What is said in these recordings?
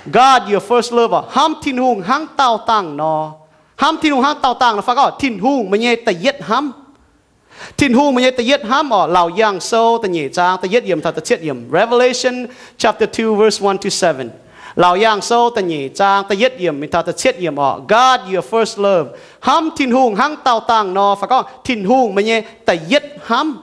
God your first love oc, hnamv Tin-Hungh hnangv daauh dangh nor. Hnamv Tin-Hungh hnangv daauh dangh nor, fai gorngv Tin-Hungh meih nyei da'yietv hnamv. Tin-Hungh meih nyei da'yietv hnamv oc. Laauc Yaangh Sou da'nyeic zaang da'yietv yiemc taux da'cietv yiemc. Revelation chapter two, verse one to seven. Laauc Yaangh Sou da'nyeic zaang da'yietv yiemc mingh taux da'cietv yiemc oc. God your first love. Hnamv Tin-Hungh hnangv daauh dangh nor, fai gorngv Tin-Hungh meih nyei da'yietv hnamv.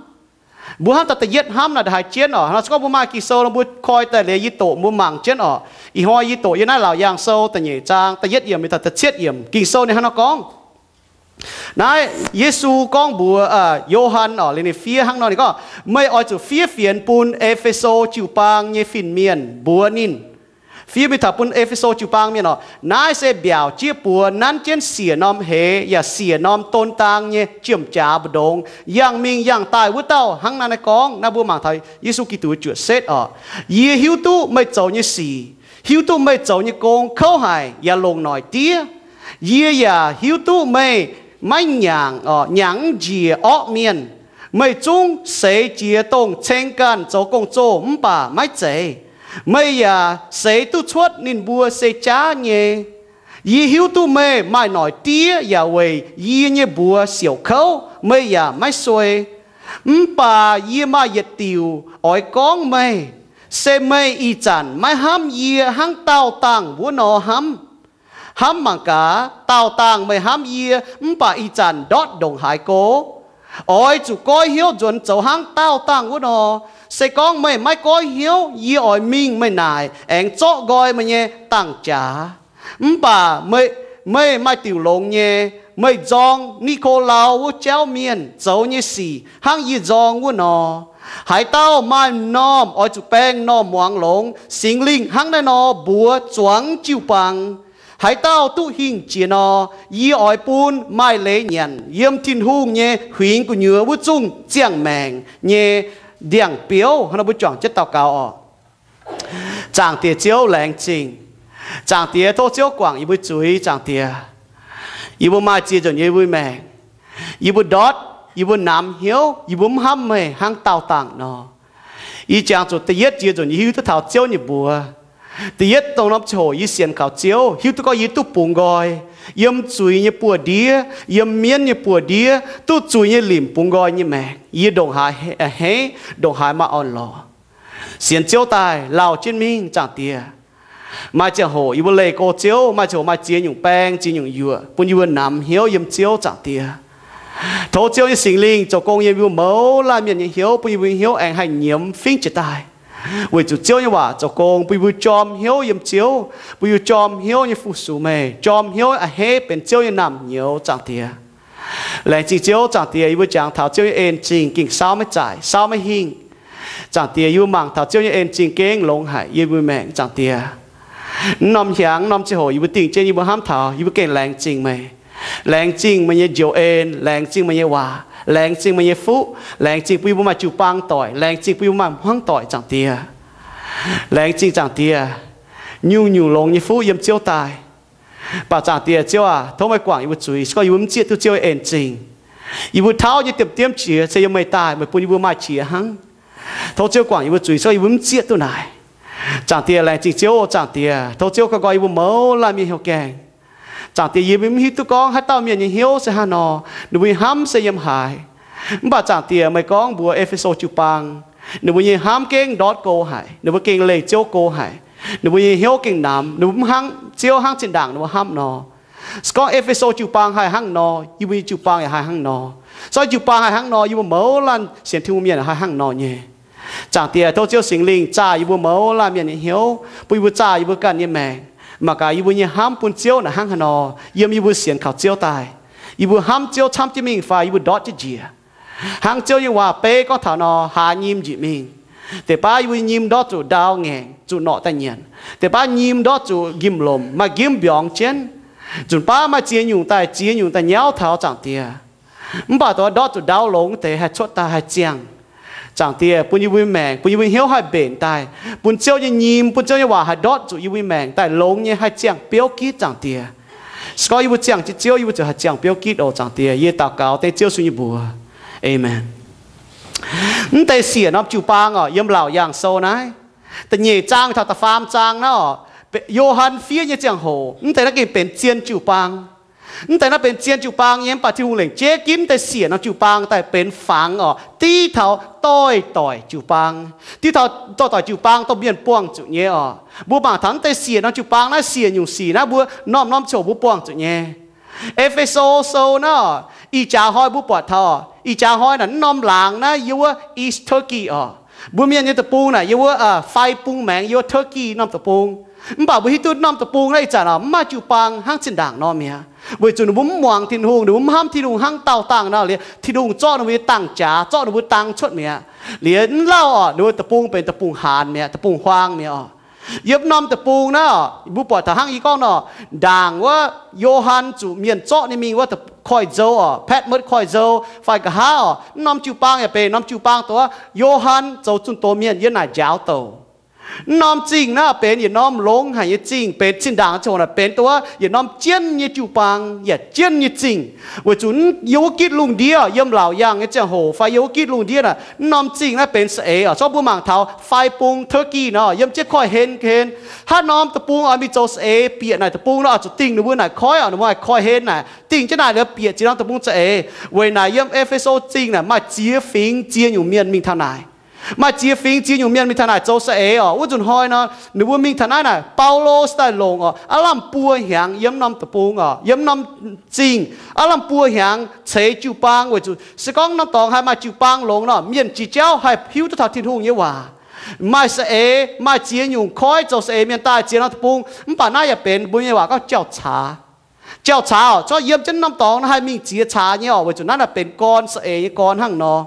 Mbuo hnamv taux da'yietv hnamv naaic ndongc haaix jienv oc. Hnangv se gorngv mbuo maaih Ging-Sou nor, mbuo koi daaih liuz yie doqc mbuo mangc jienv oc. Ih hnoi yie doqc yiem naaiv Laauc Yaangh Sou da'nyeic zaang da'yietv yiemc mingh taux da'cietv yiemc. Ging-Sou ninh hnangv nor gorngv. Naaiv Yesu gorngv mbuox Yo^han oc, liuz ninh fiev hnangv nor, ninh gorngv, meih oix zuqc fiev fienx bun E^fe^so jiu-baang nyei fin-mienh, mbuox ninh, fiev mingh taux bun E^fe^so jiu-baang mienh oc, naaiv se mbiaauc jieqv buoz nanv jienv siec norm hleix yaac siec norm don daang nyei jiem-jaax mbu'ndongx, yangh mingh yangh daaih wuov dauh hnangv naaiv naaiv gorngv. Naaiv mbuo mangc taux Yesu Giduc juoqc setv oc. Yie hiuv duqv meih zoux nyei sic, hiuv duqv meih zoux nyei gong kouv haic yaac longc noic diev. Yie yaac hiuv duqv meih maiv nyaangc, nyaangc mv njiec orqv mienh. Meih zungv seix jiex dongh ceng ganh zoux gong-zoh mv baac maiv zeiz. Meih yaac seix duqv cuotv ninh mbuo se jaav nyei. Yie hiuv duqv meih maaih noic diev yaac weic yie nyei mbuox siouc kouv, meih yaac maiv suei. Mv baac yie maaih yietc diuc oix gorngv meih, se meih ih zanc maiv hnamv yie hnangv daauh dangh wuov nor hnamv. Hnamv mangc gaax, daauh dangh meih hnamv yie mv baac ih zanc ndortv ndongc haaix go? Oix zuqc goiv hnyouv nzuonx zoux hnangv daauh dangh wuov nor. Se gorngv meih maiv goiv hnyouv, yie oix mingh meih naaic aengx zorqv nqoi meih nyei dangh jaax. Mv baac meih maaih diuc longx nyei. Meih nzorng Ni^ko^lau wuov jauv mienh zoux nyei sic hnangv yie nzorng wuov nor. Haaix dauh maaih m'normh oix zuqc baeng m'normh muangx longx. Singx Lingh hnangv naaiv nor mbuox zuangx jiu-baang. Haaix dauh duqv hingh jiex nor, yie oix bun maaih leiz nyanc yiem Tin-Hungh nyei huingx gu'nyuoz wuov zungh ziangh maengc nyei ndiangx-biouv. Hnangv nor mbuo juangc jienv daux gaux oc. Zaangc Diex Ziouv, laengz zingh. Zaangc Diex, tov Ziouv guangc yie mbuo zuiz, Zaangc Diex. Yie mbuo maaih ziex nzunc yie mbuo maengc, yie mbuo ndortv, yie mbuo namx hnyouv, yie mbuo mv hnamv meih hnangv daauh dangh nor. Yie jangx zuqc da'yietv jiex nzunc yie hiuv duqv taux Ziouv nyei mbuox. Da'yietv dongh norm ziangh hoc yie sienx kaux Ziouv, hiuv duqv gorngv yie duqv bungx nqoi yiem zuiz nyei buoz-ndiev, yiem mienv nyei buoz-ndiev, duqv zuiz nyei limc bungx nqoi nyei maengc. Yie ndongc haaix a'hneiv, ndongc haaix maaih orn-lorqc. Sienx Ziouv daaih lauh jienv mingh, Zaangc Diex. Maaih ziangh hoc yie mbuo leih go Ziouv, maaih ziangh hoc maaih ziex nyungc baeng, ziex nyungc yuoqc, bun yie mbuo namx hnyouv yiem Ziouv, Zaangc Diex. Tov Ziouv nyei Singx Lingh zoux gong yiem yie mbuo mouz laanh mienh nyei hnyouv, bun yie mbuo hnyouv aengx haih nyiemz fingv jiez daaih, weic zuqc Ziouv nyei waac zoux gong bun yie mbuo jorm hnyouv yiem Ziouv, bun yie mbuo jorm hnyouv nyei fu-sux meih, jorm hnyouv a'hneiv benx Ziouv nyei naamh nyouz, Zaangc Diex. Laengz zingh Ziouv, Zaangc Diex. Yie mbuo jangx taux Ziouv nyei en-zingh gengh saauv maiv zaaic, saauv maiv hingh. Zaangc Diex, yie mbuo mangc taux Ziouv nyei en-zingh gengh longx haic yiem yie mbuo maengc, Zaangc Diex. Mv norm hnyangx, mv norm ziangh hoc yie mbuo dingh jienv, yie mbuo hnamv taux, yie mbuo gengh laengz zingh meih. Laengz zingh meih nyei njoux en, laengz zingh meih nyei waac, laengz zingh meih nyei fuqv, laengz zingh bun yie mbuo maaih jiu-baang doic, laengz zingh bun yie mbuo maaih hmuangv doic, Zaangc Diex. Laengz zingh, Zaangc Diex. Nyungc-nyungc longx nyei fuqv yiem Ziouv daaih. Mv baac Zaangc Diex, Ziouv aac, tov meih guangc yie mbuo zuiz, se gorngv yie mbuo mv zieqv duqv Ziouv nyei en-zingh. Yie mbuo tauv nyei diemv-diemv qiex se yiem meih daaih, meih bun yie mbuo maaih qiex hnangv. Tov Ziouv guangc yie mbuo zuiz, se gorngv yie mbuo mv zieqv duqv naaic. Zaangc Diex, laengz zingh Ziouv, Zaangc Diex. Tov Ziouv koi nqoi yie mbuo mouz laanh mienh hnyouv gaengh. Zaangc Diex, yie mv hiuv duqv gorngv haaix dauh mienh nyei hnyouv se hnangv nor, ninh mbuo nyei hnamv se yiem haaix. Mv baac Zaangc Diex, meih gorngv mbuox E^fe^so jiu-baang, ninh mbuo nyei hnamv gengh ndortv go haic, ninh mbuo gengh leih Ziouv go haic, ninh mbuo nyei hnyouv gengh namx, ninh mbuo mv hnangv Ziouv hnangv zinh ndaangc ninh mbuo hnamv nor. Se gorngv E^fe^so jiu-baang haih hnangv nor, yie mbuo nyei jiu-baang yaac haih hnangv nor. Se gorngv jiu-baang haih hnangv nor, yie mbuo mouz laanh sienx Tin-Hungh mienh haih hnangv nor nyei. Zaangc Diex, tov Ziouv Singx Lingh zaah yie mbuo mouz laanh mienh nyei hnyouv, bun yie mbuo zaah yie mbuo ganh nyei maengc. Mangc gaax yie mbuo nyei hnamv bun Ziouv naaic hnangv haaix nor, yiem yie mbuo sienx kaux Ziouv daaih. Yie mbuo hnamv Ziouv camv jienv mingh fai yie mbuo ndortv jienv njiec. Hnangv Ziouv nyei waac beiv gorngv taux nor, haaz nyim njiec mingh. Deix baav yie mbuo nyim ndortv zuqc ndau ngaengc, zuqc norqc daaih nyanc. Deix baav nyim ndortv zuqc njimv-lomc, maaih njimv mbiorngz jienv. Nzunc baav maaih ziex nyungc daaih, ziex nyungc daaih nyauv taux, Zaangc Diex. Mv baac dongh ndortv zuqc ndau longx deix haih cuotv daaih haih ziangh. Zaangc Diex, bun yie mbuo nyei maengc, bun yie mbuo hnyouv haih mbenc daaih, bun Ziouv nyei nyim, bun Ziouv nyei waac haih ndortv zuqc yie mbuo nyei maengc daaih longx nyei haih ziangh biouv gitv, Zaangc Diex. Se gorngv yie mbuo ziangh jienv Ziouv, yie mbuo ziouc haih ziangh biouv gitv oc, Zaangc Diex. Yie daux gaux dengv Ziouv Yesu nyei mbuox. Aamen. Mv deix siec norm jiu-baang oc, yiem Laauc Yaangh Sou naaiv, da'nyeic zaang taux da'faam zaang naaiv oc, Yo^han fiev nyei ziangh hoc, mv deix naaiv gengh benx zien jiu-baang. Mv deix naaiv benx zien jiu-baang nyei, mv baac Tin-Hungh lengc jeiv ginv mv deix siec norm jiu-baang daaih benx fangx oc, div taux doix-doic jiu-baang, div taux doix-doic jiu-baang dongh mienh buangh zuqc nyei oc. Mbuo mangc taux mv deix siec norm jiu-baang naaiv, siec nyungc sic naaiv mbuo norm-norm ziouc mbuo buangh zuqc nyei. E^fe^so Sou naaiv, ih jaax hnoi mbuo buatc taux, ih jaax hnoi naaic mv norm laangz naaiv yiem wuov East Turkey oc. Mbuo Mienh nyei deic-bung naaic yiem wuov fai bung maengx yiem wuov Turkey norm deic-bung. Mv baac mbuo hiuv duqv norm deic-bung naaiv ih zanc oc, mv maaih jiu-baang hnangv zinh ndaangc nor mi'aqv, weic zuqc ninh mbuo mv muangx Tin-Hungh, ninh mbuo mv hnamv Tin-Hungh hnangv daauh dangh nor. Liuz Tin-Hungh zorqv ninh mbuo nyei dangh jaax, zorqv ninh mbuo dang cuotv mi'aqv. Liuz mv lauh oc, ninh mbuo deic-bung benx deic-bung haanz mi'aqv, deic-bung huaang mi'aqv oc. Yiem norm deic-bung naaiv oc, mbuo buatc taux hnangv yie gorngv nor, ndaangc wuov Yo^han zuqc mienh zorqv ninh mingh wuov koiv-nzou oc, Patmos koiv-nzou fai nqa'haav oc, mv norm jiu-baang yaac benx norm jiu-baang dongh Yo^han zoux zunh doz mienh yiem naaic njaaux douc. Mv norm zingh naaiv benx yietc norm longx haic nyei zingh, benx zinh ndaangc ziangh hoc naaic benx dongh wuov yietc norm jienv nyei jiu-baang yaac jienv nyei zingh. Weic zuqc yiem wuov gitv lungh ndiev, yiem laauc yaangh nyei ziangh hoc fai yiem wuov gitv lungh ndiev naaic, mv norm zingh naaiv benx saeng-eix oc. Zorqv mbuo mangc taux fai bung Turkey nor, yiem jienv koiv-hlen ga'hlen, haaix norm deic-bung oix mingh zoux saeng-eix bieqc naaic deic-bung nor, oix zuqc dingh ninh mbuo naaic koiv oc, ninh mbuo haih koiv-hlen naaic, dingh jienv naaic liuz bieqc ziex norm deic-bung za'eix. Weic naaic yiem E^fe^so Zingh naaic maaih ziex fingx ziex nyungc mienh mingh taux naaic. Maaih ziex fingx ziex nyungc mienh mingh taux naaic zoux saeng-eix oc. Wuov nzunc hnoi nor, ninh mbuo mingh taux naaiv naaic, Baulo se daaih longc oc, aav lamh buo hnyangx yiem norm deic-bung oc, yiem norm zingh, aav lamh buo hnyangx ceix jiu-baang. Weic zuqc se gorngv norm dorngx haih maaih jiu-baang longx nor, mienh jiex jauv haih hiuv duqv taux Tin-Hungh nyei waac. Maaih saeng-eix, maaih ziex nyungc koiv zoux saeng-eix mienh daaih ziex norm deic-bung. Mv baac naaiv yaac benx mbuo nyei waac gorngv jauv-caax. Jauv-caax oc, zorqv yiem jienv norm dorngx naaiv haih mingh ziex caax nyei oc, weic zuqc naaiv naaic benx gorn, saeng-eix nyei gorn hnangv nor.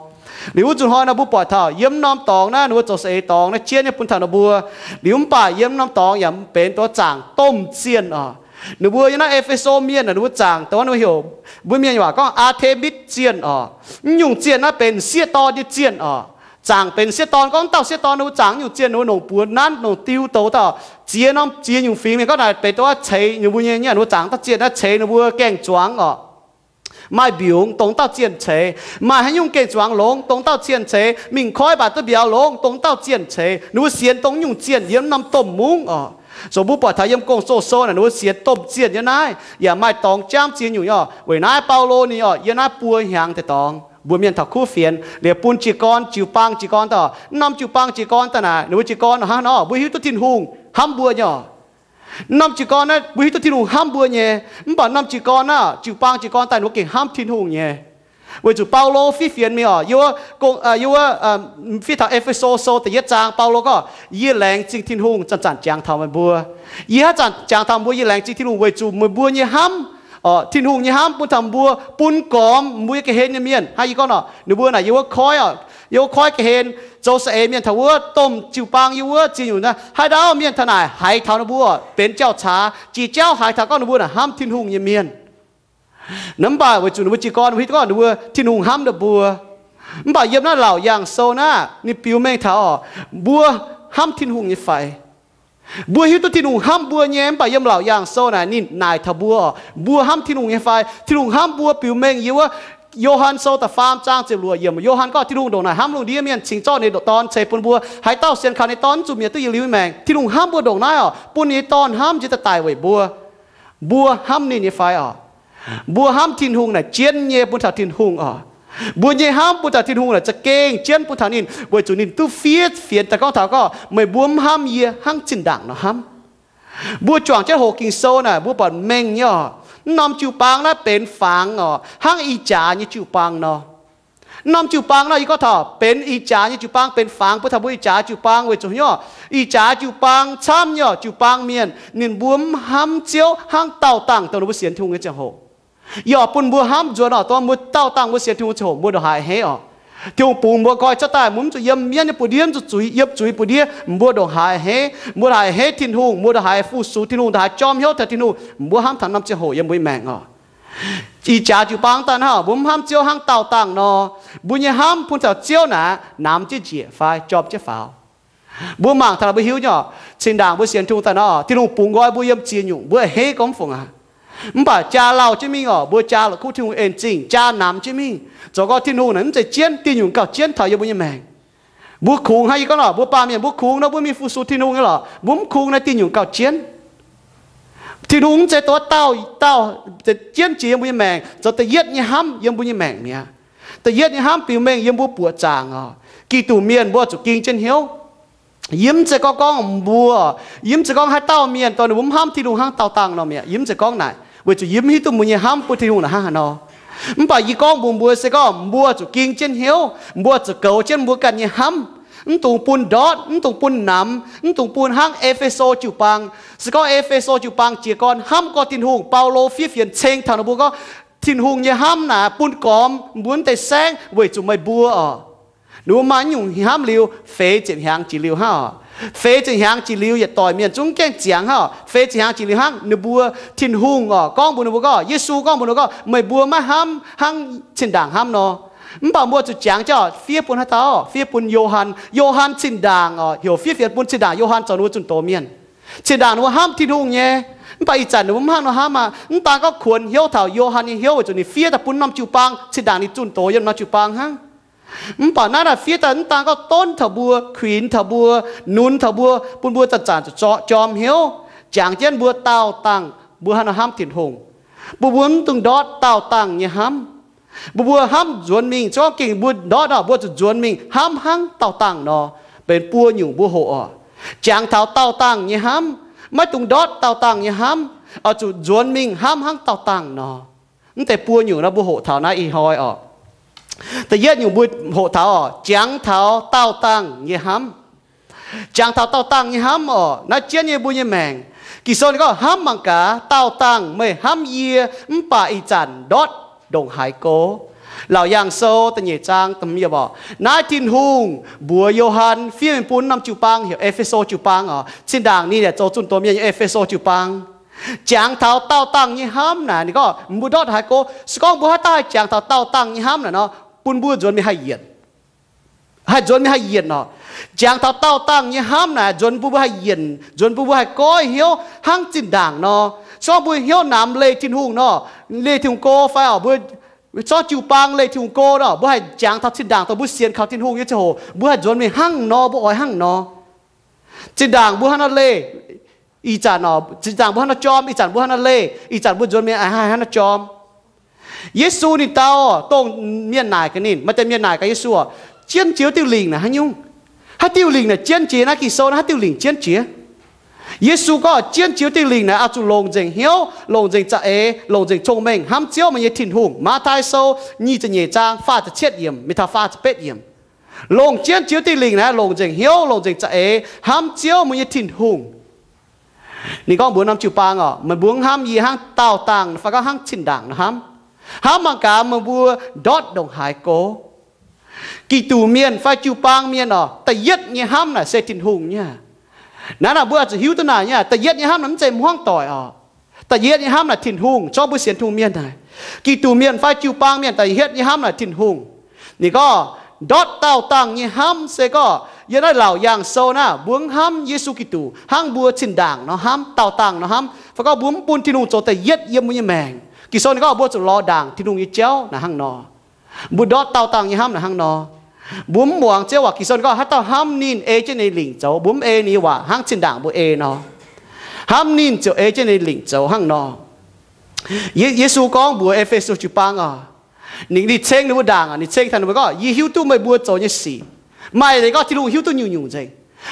Liuz wuov nzunc hnoi nor mbuo buatc taux yiem norm dorngx naaiv ninh mbuo zoux saeng-eix dorngx naaiv jienv nyei bun taux ninh mbuo. Liuz mv baac yiem norm dorngx yaac benx dongh zaangc domh zienh oc. Ninh mbuo yiem naaiv E^fe^so Mienh naaic, ninh mbuo zaangc dongh ninh mbuo heuc, mbuo Mienh waac gorngv Aa^te^mitv Zienh oc. Mv nyungc zienh naaiv benx m'sieqv dorn nyei zienh oc. Zaangc benx m'sieqv dorn, gorngv dauh m'sieqv dorn ninh mbuo zaangc nyungc zienh ninh mbuo longc buoz nanv, longc diu douz taux ziex norm ziex nyungc fingx mienh. Gorngv naaic benx dongh wuov ceix ninh mbuo nyei, ninh mbuo zaangc dauh zienh naaiv ceix ninh mbuo gaeng-zuangx oc. Maaih mbiungz dongh dauh zienh ceix, maaih haaix nyungc gaeng-zuangx longx dongh dauh zienh ceix, mingh koiv mbatc duqv mbiauz longx dongh dauh zienh ceix. Ninh mbuo sienx dongh nyungc zienh yiem norm domh mungv oc. Zoux mbuo buatc taux yiem Gong-Zoh sou naaic ninh mbuo sienx domh zienh yiem naaiv, yaac maaih dorngx jaamv ziex nyungc nyei oc. Weic naaiv Baulo ninh oc, yiem naaiv buo hnyangx deix dorngx mbuox mienh taux kuv fienx, liuz bun jiez gorn, jiu-baang jiez gorn daaih. Mv norm jiu-baang jiez gorn daaih naaic, ninh mbuo jiez gorn hnangv haaix nor, mbuo hiuv duqv Tin-Hungh hnamv mbuo nyei oc. Mv norm jiez gorn naaiv mbuo hiuv duqv Tin-Hungh hnamv mbuo nyei. Mv baac mv norm jiez gorn naaiv, jiu-baang jiez gorn daaih ninh mbuo gengh hnamv Tin-Hungh nyei. Weic zuqc Baulo fiev fienx mingh oc, yiem wuov, yiem wuov, fiev taux E^fe^so sou da'yietv zaang, Baulo gorngv, yie laengz zingh Tin-Hungh zanc-zanc jangx taux meih mbuo. Yie haaix zanc jangx taux mbuo, yie laengz zingh Tin-Hungh weic zuqc meih mbuo nyei hnamv, Tin-Hungh nyei hnamv bun taux mbuo, bun gormx mbuo nyei ga'hlen nyei mienh. Hnangv yie gorngv nor, ninh mbuo naaic yiem wuov koiv oc, yiem wuov koiv ga'hlen zoux saeng-eix mienh taux wuov domh jiu-baang yiem wuov ziex nyungc naaiv, haaix dauh mienh taux naaic haiz taux ninh mbuo benx jauv-caax, jiex jauv haiz taux gorngv ninh mbuo naaic hnamv Tin-Hungh nyei mienh. Mv baac weic zuqc ninh mbuo jiez gorn, ninh mbuo hiuv duqv gorngv ninh mbuo, Tin-Hungh hnamv ninh mbuo. Mv baac yiem naaiv Laauc Yaangh Sou naaiv ninh biux mengh taux oc, mbuo hnamv Tin-Hungh nyei fai? Mbuo hiuv duqv Tin-Hungh hnamv mbuo nyei. Mv baac yiem Laauc Yaangh Sou naaic ninh naaic taux mbuo oc, mbuo hnamv Tin-Hungh nyei fai? Tin-Hungh hnamv mbuo biux mengh yiem wuov Yo^han Sou da'faam zaang ziepc luoqc yiemc. Yo^han gorngv Tin-Hungh ndongc naaic hnamv lungh ndiev mienh cingx zorqv ninh nyei Dorn ceix bun mbuo. Haaix dauh sienx kaux ninh nyei Dorn mv zuqc mietc duqv yietc liuz maengc. Tin-Hungh hnamv mbuo ndongc naaiv oc, bun ninh nyei Dorn hnamv njiec daaih daic weic mbuo. Mbuo hnamv ninh nyei fai oc? Mbuo hnamv Tin-Hungh naaic jienv nyei bun taux Tin-Hungh oc. Mbuo nyei hnamv bun taux Tin-Hungh naaic za'gengh jienv bun taux ninh, weic zuqc ninh duqv fiev fienx daaih gorngv taux gorngv, meih mbuo mv hnamv yie hnangv zinh ndaangc nor hnamv. Mbuo juangc jienv hoqc Ging-Sou naaic, mbuo buatc mengh nyei oc, mv norm jiu-baang naaiv benx fangx oc, hnangv ih jaax nyei jiu-baang nor. Mv norm jiu-baang naaiv yie gorngv taux benx ih jaax nyei jiu-baang, benx fangx bun taux mbuo ih jaax jiu-baang weic zuqc nyei oc, ih jaax jiu-baang camv nyei oc, jiu-baang mienh ninh mbuo mv hnamv Ziouv hnangv daauh dangh dongh ninh mbuo sienx Tin-Hungh nyei ziangh hoc. Yie oc, bun mbuo hnamv nzuonx oc, dongh mbuo daauh dangh mbuo sienx Tin-Hungh ziangh hoc mbuo ndongc haaix a'hneiv oc. Tin-Hungh bungx mbuo nqoi cuotv daaih, mbuo mv zuqc yiem mienv nyei buoz-ndiev, mv zuqc zuiz, yiem zuiz buoz-ndiev, mbuo ndongc haaix a'hneiv, mbuo ndongc haaix a'hneiv Tin-Hungh, mbuo ndongc haaix fu-sux Tin-Hungh, ndongc haaix jorm hnyouv taux Tin-Hungh, mbuo hnamv taux norm ziangh hoc yiem mbuo nyei maengc oc. Ih jaax jiu-baang daaih hnangv, mbuo mv hnamv Ziouv hnangv daauh dangh nor, mbuo nyei hnamv bun taux Ziouv naaic namx jienv njiec fai jorm jienv faaux. Mbuo mangc taux naaic mbuo hiuv nyei oc, zinh ndaangc mbuo sienx Tin-Hungh daaih nor, Tin-Hungh bungx nqoi mbuo yiem ziex nyungc, mbuo a'hneiv gorngv mv fungc aqv. Mv baac jaa lauh jienv mingh oc, mbuo jaa la'kuqv Tin-Hungh en zingh, jaa namx jienv mingh. Zoux gau Tin-Hungh naaic mv zeiz jienv, diuh nyungc gauh jienv taux yiem mbuo nyei maengc. Mbuo kungx hnangv yie gorngv lorqc, mbuo baamh mienh mbuo kungx nor, mbuo mingh fu-sux Tin-Hungh nyei lorqc, mbuo mv kungx naaiv diuh nyungc gauh jienv. Tin-Hungh mv zeiz dongh dauh, dauh jienv jiex yiem mbuo nyei maengc zoux da'yietv nyei hnamv yiem mbuo nyei maengc mi'aqv. Da'yietv nyei hnamv biux mengh yiem mbuo buoqc zaangc oc. Giduc mienh mbuo zuqc ging jienv hnyouv. Yie mv zeiz gorngv gorngv mbuo, yie mv zeiz gorngv haaix dauh mienh dongh ninh mbuo mv hnamv Tin-Hungh hnangv daauh dangh nor mi'aqv. Yie mv zeiz gorngv naaic, weic zuqc yie mv hiuv duqv mbuo nyei hnamv bun Tin-Hungh naaic hnangv haaix nor. Mv baac yie gorngv mbuox mbuo se gorngv mbuo zuqc ging jienv hnyouv, mbuo zuqc goux jienv mbuo ganh nyei hnamv. Mv dungx bun ndortv, mv dungx bun namx, mv dungx bun hnangv E^fe^so jiu-baang. Se gorngv E^fe^so jiu-baang jiez gorn hnamv gorx Tin-Hungh, Baulo fiev fienx ceng taux ninh mbuo gorngv, Tin-Hungh nyei hnamv naaic bun gormx mbuo mv deix saengv weic zuqc meih mbuo oc. Ninh mbuo maaih nyungc hnamv liuz, feix ziepc hnyangx jiex liuz hnangv oc. Feix ziepc hnyangx jiex liuz yietc doic mienh zungv gaengh ziangx hnangv oc. Feix ziepc hnyangx jiex liuz hnangv, ninh mbuo, Tin-Hungh oc, gorngv mbuox ninh mbuo gorngv, Yesu gorngv mbuox ninh mbuo gorngv, meih mbuo maiv hnamv hnangv zinh ndaangc hnamv nor. Mv baac mbuo zuqc jangx jienv oc, fiev bun haaix dauh? Fiev bun Yo^han. Yo^han zinh ndaangc oc, heuc fiev fienx bun zinh ndaangc Yo^han zoux ninh mbuo zunh doz mienh. Zinh ndaangc ninh mbuo hnamv Tin-Hungh nyei, mv baac ih zanc ninh mbuo mv hnangv nor hnamv aqv. Mv daan gorngv kuonx hnyouv taux Yo^han nyei hnyouv weic zuqc ninh fiev daaih bun norm jiu-baang, zinh ndaangc ninh zunh doz yiem norm jiu-baang hnangv. Mv baac naaiv naaic fiev daaih mv daan gorngv donv taux mbuo, kuinx taux mbuo, nunz taux mbuo, bun mbuo zanc-zanc zuqc jorm hnyouv, jangx jienv mbuo daauh dangh mbuo haaix nor hnamv Tin-Hungh, bun mbuo mv dungx ndortv daauh dangh nyei hnamv. Mbuo mbuo hnamv nzuonx mingh, se gorngv gengh mbuo ndortv nor, mbuo zuqc nzuonx mingh hnamv hnangv daauh dangh nor. Benx buo nyungc mbuo hoqc oc. Jangx taux daauh dangh nyei hnamv, maiv dungx ndortv daauh dangh nyei hnamv, oix zuqc nzuonx mingh hnamv hnangv daauh dangh nor. Mv deix buo nyungc nor mbuo hoqc taux naaiv ih hnoi oc. Da'yietv nyungc mbuo hoqc taux oc, jangx taux daauh dangh nyei hnamv. Jangx taux daauh dangh nyei hnamv oc, naaiv jienv nyei mbuo nyei maengc. Ging-Sou ninh gorngv, hnamv mangc gaax, daauh dangh meih hnamv yie mv baac ih zanc ndortv ndongc haaix go. Laauc Yaangh Sou da'nyeic zaang da'hmz yiemc oc, naaiv Tin-Hungh mbuox Yo^han fiev mingh bun norm jiu-baang heuc E^fe^so jiu-baang oc. Zinh ndaangc ninh yaac zoux zunh doz mienh nyei E^fe^so jiu-baang. Jangx taux daauh dangh nyei hnamv naaic, ninh gorngv mbuo ndortv haaix go. Se gorngv mbuo haaix dauh haih jangx taux daauh dangh nyei hnamv naaic nor, bun mbuo nzuonx mingh haih yienc. Haih nzuonx mingh haih yienc oc. Jangx taux daauh dangh nyei hnamv naaic, nzuonx bun mbuo haih yienc, nzuonx bun mbuo haih goiv hnyouv hnangv zinh ndaangc nor. Se gorngv mbuo hnyouv namx leih Tin-Hungh nor, leih Tin-Hungh go fai oc, mbuo zorqv jiu-baang leih Tin-Hungh go nor, mbuo haih jangx taux zinh ndaangc dongh mbuo sienx kaux Tin-Hungh nyei ziangh hoc, mbuo haih nzuonx mingh hnangv nor, mbuo oix hnangv nor. Zinh ndaangc mbuo haaix nor leih, ih zanc oc, zinh ndaangc mbuo haaix nor jorm, ih zanc mbuo haaix nor leih, ih zanc mbuo nzuonx mingh haih haaix nor jorm. Yesu ninh dau, dongh mienh naaic gaax ninh, maaih deix mienh naaic gaax Yesu oc, jienv jiex diuh lingc naaic haaix nyungc? Haaix diuh lingc naaic jienv jiex? Naaiv Ging-Sou naaiv haaix diuh lingc jienv jiex? Yesu gorngv jienv jiex diuh lingc naaic oix zuqc longc nzengc hnyouv, longc nzengc za'eix, longc nzengc cong-mengh hnamv Ziouv meih nyei Tin-Hungh. Matv^tai Sou nyic ziepc nyeic zaang faah ziepc cietv yiemc, mingh taux faah ziepc betv yiemc. Longc jienv jiex diuh lingc naaic longc nzengc hnyouv, longc nzengc za'eix hnamv Ziouv meih nyei Tin-Hungh. Ninh gorngv mbuox norm jiu-baang oc, meih mbuo hnamv yie hnangv daauh dangh fai gorngv hnangv zinh ndaangc nor hnamv. Hnamv mangc gaax meih mbuo ndortv ndongc haaix go. Giduc mienh fai jiu-baang mienh oc, da'yietv nyei hnamv naaic se Tin-Hungh nyei. Naaiv naaic mbuo oix zuqc hiuv duqv naaic nyei, da'yietv nyei hnamv naaic mv zeiz hmuangv doic oc. Da'yietv nyei hnamv naaic Tin-Hungh, zorqv mbuo sienx Tin-Hungh mienh naaic. Giduc mienh fai jiu-baang mienh da'yietv nyei hnamv naaic Tin-Hungh. Ninh gorngv ndortv daauh dangh nyei hnamv se gorngv yiem naaiv Laauc Yaangh Sou naaiv mbuo mv hnamv Yesu Giduc hnangv mbuo zinh ndaangc nor hnamv, daauh dangh nor hnamv, fai gorngv mbuo mv bun Tin-Hungh zoux da'yietv yiem mbuo nyei maengc. Ging-Sou ninh gorngv mbuo zuqc lorz ndaangc Tin-Hungh nyei jauv naaic hnangv nor. Mbuo ndortv daauh dangh nyei hnamv naaic hnangv nor. Mbuo mv muangx Ziouv waac. Ging-Sou ninh gorngv haaix dauh hnamv ninh ei jienv ninh lingc zoux, mbuo mv ei ninh nyei waac hnangv zinh ndaangc mbuo ei nor. Hnamv ninh ziouc ei jienv ninh lingc zoux hnangv nor. Ye-, Yesu gorngv mbuox E^fe^so jiu-baang oc, ninh, ninh ceng ninh mbuo ndaangc, ninh ceng taux ninh mbuo gorngv, yie hiuv duqv meih mbuo zoux nyei sic. Maaih leiz gorngv Tin-Hungh hiuv duqv nyungc-nyungc nzengc.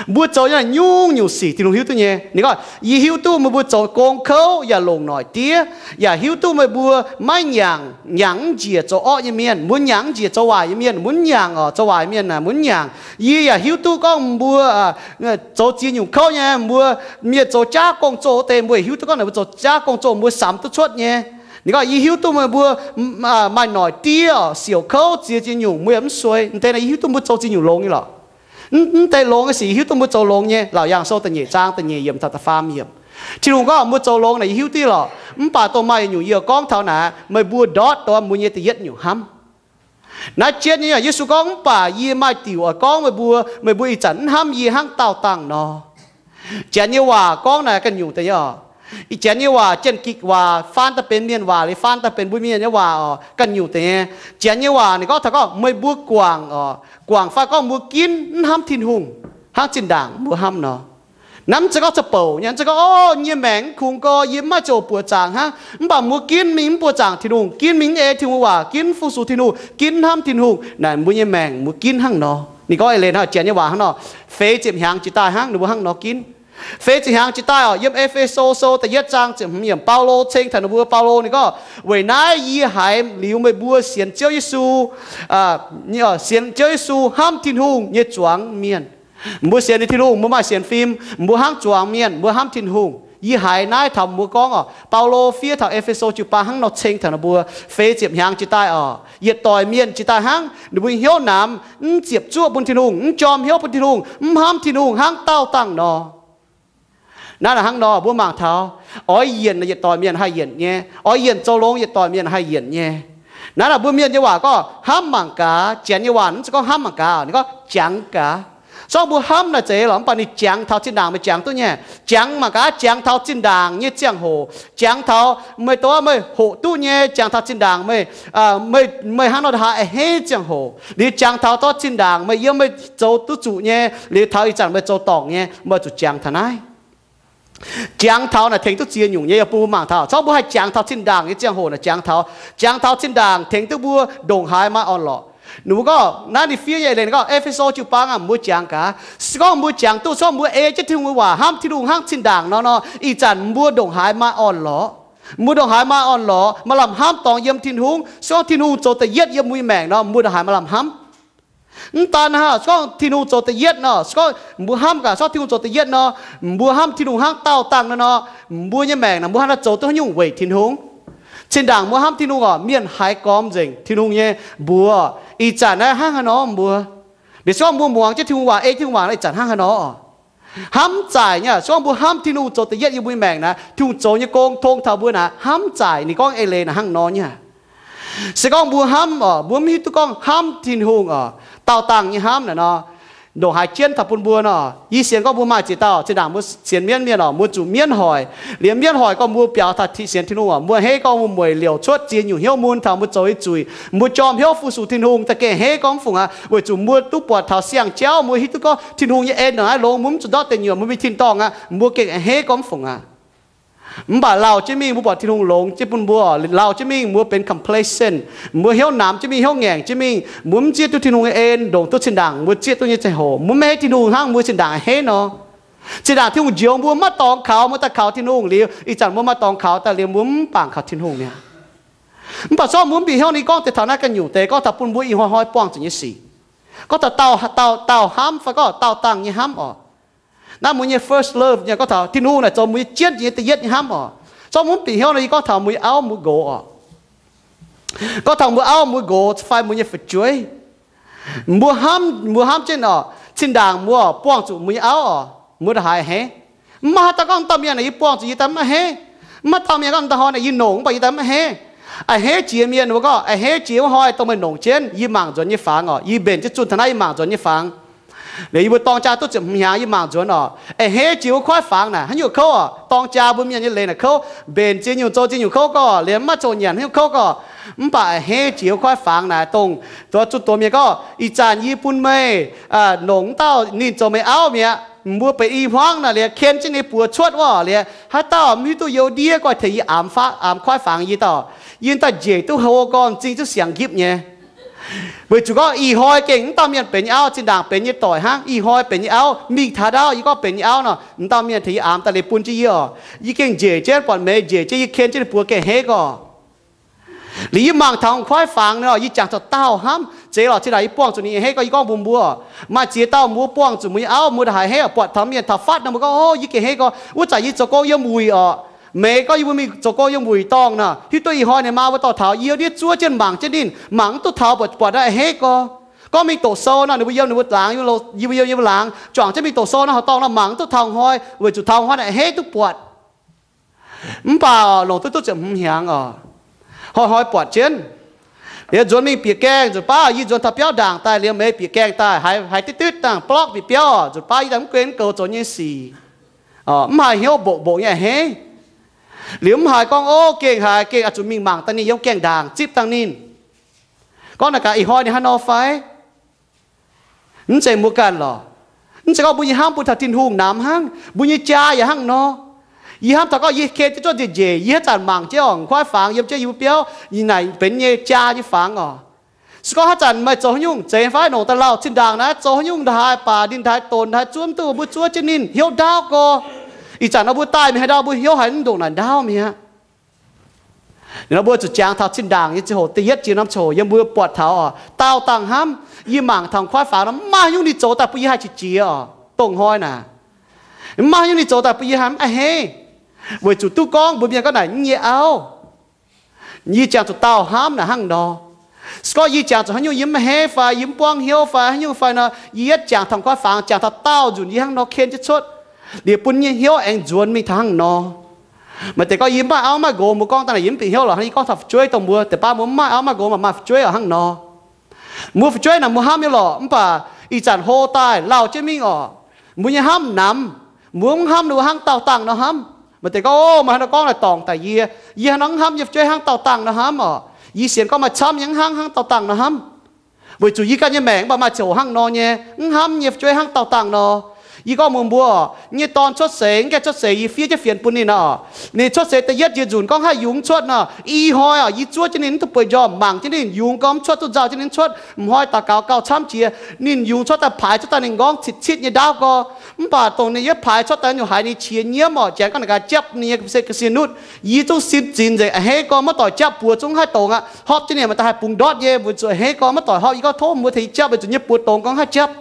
Mbuo zoux nyei nyungc-nyungc sic Tin-Hungh hiuv duqv nyei. Ninh gorngv, yie hiuv duqv meih mbuo zoux gong kouv yaac longc noic diev, yaac hiuv duqv meih mbuo maiv nyaangc, nyaangc mv njiec zoux orqv nyei mienh, mbuo nyaangc mv njiec zoux waaic nyei mienh, mbuo mv nyaangc oc, zoux waaic mienh naaic mbuo mv nyaangc. Yie yaac hiuv duqv gorngv mbuo zoux ziex nyungc kouv nyei, mbuo mienh zoux jaav gong-zoh deix, mbuo yaac hiuv duqv gorngv naaic mbuo zoux jaav gong-zoh mbuo samx duqv cuotv nyei. Ninh gorngv, yie hiuv duqv meih mbuo maaih noic diev oc, siouc kouv ziex ziex nyungc, mbuo yaac mv suei. Mv deix naaic yie hiuv duqv mbuo zoux ziex nyungc longx nyei lorqc. Mv, mv deix longx nyei sic yie hiuv duqv mbuo zoux longx nyei. Laauc Yaangh Sou da'nyeic zaang da'nyeic yiemc taux da'faam yiemc. Tin-Hungh gorngv mbuo zoux longx naaic yie hiuv duqv lorqc. Mv baac dongh maaih nyungc yie gorngv taux naaic, meih mbuo ndortv dongh mbuo nyei da'yietv nyungc hnamv. Naaiv jienv nyei, Yesu gorngv, mv baac yie maaih diuc oix gorngv meih mbuo, meih mbuo ih zanc mv hnamv yie hnangv daauh dangh nor. Janx nyei waac gorngv naaic ganh nyungc deix nyei oc. Ih janx nyei waac, Janx-Gikc waac faan daaih benx mienh waac, liuz faan daaih benx mbuo mienh nyei waac oc, ganh nyungc deix nyei. Janx nyei waac ninh gorngv taux gorngv meih mbuo guangc oc, guangc fai gorngv mbuo ginv mv hnamv Tin-Hungh, hnangv zinh ndaangc mbuo hnamv nor. Naaiv mv zeiz gorngv za'bouc nyei, mv zeiz gorngv, o, nyei maengc mv kungx gorx, yie mv maaih ziangh hoc buoqc zaangc hnangv, mv baac mbuo ginv mingh mv buoqc zaangc Tin-Hungh, ginv mingh mv ei Tin-Hungh waac, ginv mv fu-sux Tin-Hungh, ginv mv hnamv Tin-Hungh, naaic mbuo nyei maengc mbuo ginv hnangv nor. Ninh gorngv eix leiz hnangv, janx nyei waac hnangv nor, feix ziepc hnyangx jiex daaih hnangv ninh mbuo hnangv nor ginv. Feix ziepc hnyangx jiex daaih oc, yiem E^fe^so Sou da'yietv zaang ziepc hmz yiemc, Baulo ceng taux ninh mbuo, Baulo ninh gorngv, weic naaiv yie haiz liuz meih mbuo sienx Ziouv Yesu, sienx Ziouv Yesu, hnamv Tin-Hungh nyei zuangx mienh. Mbuo sienx nyei Tin-Hungh, mbuo maaih sienx fim, mbuo hnangv zuangx mienh, mbuo hnamv Tin-Hungh. Yie haiz naaiv taux mbuo gorngv oc, Baulo fiev taux E^fe^so jiu-baang hnangv nor ceng taux ninh mbuo. Feix ziepc hnyangx jiex daaih oc, yietc doic mienh jiex daaih hnangv, ninh mbuo hnyouv namx, mv ziepc zuoqv bun Tin-Hungh, mv jorm hnyouv bun Tin-Hungh, mv hnamv Tin-Hungh hnangv daauh dangh nor. Naaiv hnangv nor mbuo mangc taux, oix yienc yietc doic mienh haih yienc nyei, oix yienc zoux longx yietc doic mienh haih yienc nyei. Naaiv mbuo mienh nyei waac gorngv hnamv mangc gaax, janx nyei waac mv zeiz gorngv hnamv mangc gaax, ninh gorngv jangx gaax. Se gorngv mbuo hnamv naaic zeiz lorqc, mv baac ninh jangx taux zinh ndaangc meih jangx duqv nyei. Jangx mangc gaax, jangx taux zinh ndaangc nyei ziangh hoc, jangx taux meih doqv meih hoqc duqv nyei, jangx taux zinh ndaangc meih, meih hnangv nor haaix a'hneiv ziangh hoc, liuz jangx taux dorh zinh ndaangc meih yiem meih zoux duqv zuqc nyei, liuz taux ih zanc meih zoux dorngc nyei, meih zuqc jangx taux naaiv. Jangx taux naaic tengx duqv ziex nyungc nyei, yie bun mbuo mangc taux. Se gorngv mbuo haih jangx taux zinh ndaangc nyei ziangh hoc naaic, jangx taux, jangx taux zinh ndaangc tengx duqv mbuo ndongc haaix maaih orn-lorqc. Ninh mbuo gorngv naaiv ninh fiev nyei eix leiz ninh gorngv, E^fe^so jiu-baang aah, mbuo jangx gaax. Se gorngv mbuo jangx duqv, se gorngv mbuo ei jienv Tin-Hungh nyei waac, hnamv Tin-Hungh hnangv zinh ndaangc nor nor, ih zanc mbuo ndongc haaix maaih orn-lorqc. Mbuo ndongc haaix maaih orn-lorqc, maaih lamh hnamv dorngx yiem Tin-Hungh. Se gorngv Tin-Hungh zoux da'yietv yiem mbuo nyei maengc nor, mbuo ndongc haaix maaih lamh hnamv. Mv daan hnangv, se gorngv Tin-Hungh zoux da'yietv nor, se gorngv mbuo hnamv gaax, se gorngv Tin-Hungh zoux da'yietv nor, mbuo hnamv Tin-Hungh hnangv daauh dangh nor nor, mbuo nyei maengc naaic mbuo hnangv naaiv zoux duqv haaix nyungc weic Tin-Hungh? Zinh ndaangc mbuo hnamv Tin-Hungh oc, mienh haiz gormx nzengc Tin-Hungh nyei mbuox. Ih zanc naaiv hnangv haaix nor mbuo? Liuz se gorngv mbuo muangx jienv Tin-Hungh waac, ei Tin-Hungh waac naaiv, ih zanc hnangv haaix nor? Hnamv zaaic nyei. Se gorngv mbuo hnamv Tin-Hungh zoux da'yietv yiem mbuo nyei maengc naaic, Tin-Hungh zoux nyei gong tong taux mbuo naaic, hnamv zaaic. Ninh gorngv eix leiz naaic hnangv nor nyei. Se gorngv mbuo hnamv oc, mbuo mv hiuv duqv gorngv hnamv Tin-Hungh oc, daauh dangh nyei hnamv naaic nor, ndongc haaix jienv taux bun mbuo nor. Yie sienx gorngv mbuo maaih ziex dauh zinh ndaangc mbuo sienx mienv mienh oc, mbuo zuqc mienv hoic. Liemh mienv hoic gorngv mbuo biaux taux sienx Tin-Hungh oc, mbuo a'hneiv gorngv mbuo mueic liouc cuotv ziex nyungc hnyouv mun taux mbuo zoux nyei zuiz. Mbuo jorm hnyouv fu-sux Tin-Hungh daaih gengh a'hneiv gorngv mv fungc aqv, weic zuqc mbuo duqv buatc taux siang-jauv, mbuo hiuv duqv gorngv Tin-Hungh nyei en naaiv longx, mbuo mv zuqc ndortv deic nyuoqc, mbuo mingh tin-dorngh aqv, mbuo gengh a'hneiv gorngv mv fungc aqv. Mv baac lauh jienv mingh mbuo buatc Tin-Hungh longx jienv bun mbuo, lauh jienv mingh mbuo benx complacent, mbuo hnyouv namx jienv mingh, hnyouv ngaengc jienv mingh, mbuo mv zieqv duqv Tin-Hungh nyei en ndongc duqv zinh ndaangc mbuo zieqv duqv nyei ziangh hoc, mbuo maiv a'hneiv Tin-Hungh hnangv, mbuo zinh ndaangc a'hneiv nor. Zinh ndaangc Tin-Hungh njoux mbuo maiv dorngx kaux, mbuo daaih kaux Tin-Hungh liuz, ih zanc mbuo maaih dorngx kaux daaih liuz mbuo mv bangc kaux Tin-Hungh mi'aqv. Mv baac se gorngv mbuo mv bieqc hnyouv ninh gorngv deix taux naaiv ganh nyungc deix gorngv taux bun mbuo ih hnoi hnoi buangh zuqc nyei sic, gorngv taux dauh dauh dauh hnamv fai gorngv dauh dangh nyei hnamv oc. Naaiv mbuo nyei first love nyei, gorngv taux Tin-Hungh naaic zoux mbuo nyei jienv nyei da'yietv nyei hnamv oc. Se gorngv mbuo mv bieqc hnyouv nor, yie gorngv taux mbuo nyei auv mbuo nqox oc. Gorngv taux mbuo auv mbuo nqox fai mbuo nyei fu'jueiv, mbuo hnamv, mbuo hnamv jienv oc, zinh ndaangc mbuo buangh zuqc mbuo nyei auv oc, mbuo ndongc haaix a'hneiv? Mv maaih haaix dauh gorngv dauh mienh naaic yie buangh zuqc yie daaih mv a'hneiv. Mv maaih dauh mienh gorngv dauh hnoi naaic yie nongc mv baac yie daaih mv a'hneiv. A'hneiv jiex mienh mbuo gorngv a'hneiv jiex wuov hnoi dongh meih nongc jienv yie mangc nzuonx nyei fangx oc, yie mbenc jienv zunh taux naaiv yie mangc nzuonx nyei fangx. Liuz yie mbuo dorng jaa duqv ziepc hmz hnyangx yie mangc nzuonx oc, a'hneiv jiex wuov kuaaiv fangx naaic haaix nyungc kouv oc. Dorng jaa mbuo mienh nyei leiz naaic kouv, mbenc ziex nyungc zoux ziex nyungc kouv gorngv liemh maiv zoux nyanc haaix nyungc kouv gorngv. Mv baac a'hneiv jiex wuov kuaaiv fangx naaic dongh zuqc zunh doz mienh gorngv, ih zanc yie bun meih nongc wuov dauh ninh zoux meih auv mi'aqv. Mbuo benx i hmuangv naaic liuz ken jienv ninh buoz cuotv wuov liuz, haaix dauh mv hiuv duqv youz ndiev gorx tengx yie amx kuaaiv fangx yie dauh, yie daaih njiec duqv hlo gorngv m'zing duqv siangx nqipv nyei. Weic zuqc gorngv ih hnoi gengh wuov dauh mienh benx nyei auv, zinh ndaangc benx nyei doic hnangv, ih hnoi benx nyei auv, mingh taux ndaauv yie gorngv benx nyei auv nor, m'dauh mienh tengx yie amx daaih liuz bun jienv yie oc. Yie gengh njiec jienv buatc meih njiec jienv, yie ken jienv ninh buoz gengh a'hneiv gorx. Liuz yie mangc taux kuaaiv fangx nor, yie jangx taux daauh hnamv, zeiz lorqc, zinh ndaangc yie buangh zuqc ninh a'hneiv gorx, yie gorngv mbuo mbuo, maaih ziex dauh mbuo buangh zuqc mbuo nyei auv, mbuo ndongc haaix a'hneiv oc. Buatc taux mienh taux fatv nor mbuo gorngv, o, yie gengh a'hneiv gorx. Wuov zanc yie zoux gong yiem wuic oc. Meih gorngv yie mbuo mingh zoux gong yiem wuic dorngh nor, hiuv duqv ih hnoi ninh maa mbuo dorh taux, yie ndiev zuov jienv mangc jienv ninh, mangc mv duqv taux, buatc buatc a'hneiv gorx. Gorngv mingh doqc sou nor, ninh mbuo yiem ninh mbuo laangz, yie mbuo yiem yie mbuo laangz, juangc jienv mingh doqc sou nor, haaix dorngh nor mangc mv duqv taux hnoi, weic zuqc taux hnoi naaic a'hneiv duqv buatc. Mv baac longc duqv duqv ziepc hmz hnyangx oc, hnoi-hnoi buatc jienv. Liuz nzuonx mingh bieqc gaengh, nzunc baav yie nzuonx taux biauv ndaangc daaih liuz, meih bieqc gaengh daaih, haiz haiz duqv duqv dangh blorqv bieqc biauv, nzunc baav yie daaih mv gunv mv goux zoux nyei sic, mv haaix hnyouv mboqc mboqc nyei a'hneiv. Liuz mv haiz gorngv, o, gengh haiz, gengh oix zuqc mingh mangc dangh ninh, yiem gaengh ndaangc zipv dangh ninh. Gorngv naaic gaax, ih hnoi ninh haaix nor fai? Mv zeiz mbuo ganh lorqc. Mv zeiz gorngv mbuo nyei hnamv bun taux Tin-Hungh namx hnangv. Mbuo nyei jaa yaac hnangv nor. Yie hnamv taux gorngv yie ken jienv zuov njiec njeic, yie haaix zanc mangc jienv oc, nqoi fangx yiem jienv yie mbuo biauv, yie naaic benx nyei jaa nyei fangx oc. Se gorngv haaix zanc maaih zoux haaix nyungc zeiz fai nongc daaih lauh zinh ndaangc naaiv zoux haaix nyungc ndongc haaix baac ninh ndongc haaix donx ndongc haaix zuov mv duqv, mbuo zuov jienv ninh hnyouv ndaauv gorx. Ih zanc nor mbuo daaih mingh haaix ndau mbuo hnyouv haiz mv ndongc naaic ndaauv mi'aqv. Liuz nor mbuo zuqc jangx taux zinh ndaangc nyei ziangh hoc da'yietv jiex norm ziangh hoc yiem mbuo buatc taux oc, daauh dangh hnamv. Yie mangc taux nqoi fangx nor maaih haaix nyungc ninh zoux daaih bun yie haih qiex jiez oc, dongh hnoi naaic. Maaih haaix nyungc ninh zoux daaih bun yie haih mv a'hneiv. Weic zuqc duqv gorngv mbuo mienh gorngv naaic nyei auv, yie jangx zuqc daauh hnamv naaic hnangv nor. Se gorngv yie jangx zuqc haaix nyungc yie mv a'hneiv fai yie mv buangv hnyouv fai haaix nyungc fai nor, yie yietv jangx taux nqoi fangx, jangx taux daauh nzunc yie hnangv nor ken jienv cuotv, liuz bun nyei hnyouv aengx nzuonx mingh taux hnangv nor. Maaih deix gorngv yie mv maaih auv maaih nqox, mbuo gorngv daaih naaic yie mv bieqc hnyouv lorqc, yie gorngv taux fu'jueiv dongh mbuo deix baav mbuo mv maaih auv maaih nqox maaih fu'jueiv oc hnangv nor. Mbuo fu'jueiv naaic mbuo hnamv nyei lorqc, mv baac ih zanc hlo daaih lauh jienv mingh oc, mbuo nyei hnamv namx. Mbuo mv hnamv ninh mbuo hnangv daauh dangh nor hnamv. Maaih deix gorngv, o, meih haaix nor gorngv naaic dorngc daic yie, yie hnangv nor mv hnamv nyei fu'jueiv hnangv daauh dangh nor hnamv oc. Yie sienx gorngv maaih camv nyei hnangv hnangv daauh dangh nor hnamv. Weic zuqc yie ganh nyei maengc mv baac maaih ziangh hoc hnangv nor nyei, mv hnamv nyei fu'jueiv hnangv daauh dangh nor. Yie gorngv mbuox mbuo oc, nyei dorn cuotv seix, mv gaengh cuotv seix yie fiev jienv fienx bun ninh oc. Ninh cuotv seix da'yietv jiex nzunc gorngv haih yungz cuotv nor, ih hnoi oc, yie zuov jienv ninh mv duqv bueix njormh mangc jienv ninh yungz gorngv mv cuotv, duqv nzauh jienv ninh cuotv, m'hnoi daux gaux gauh camv jiex, ninh yungz cuotv daaih paaix cuotv daaih ninh nqorngv citv-citv nyei ndaauv gorx. Mv baac dongh ninh yietv paaix cuotv daaih nyungc haiz ninh qiex nyiemv oc, janx gorngv naaic gaax japv ninh nyei ga'sie nuqv. Yie zungv sin zinx nzengc, a'hneiv gorx maiv doic japv buoz zungv haih dongc aqv. Hopv jienv ninh maaih daaih haih bungx ndortv nyei, weic zuqc a'hneiv gorx maiv doic hopv. Yie gorngv tov mbuo tengx yie japv, weic zuqc nyei buoz dongx gorngv haih japv.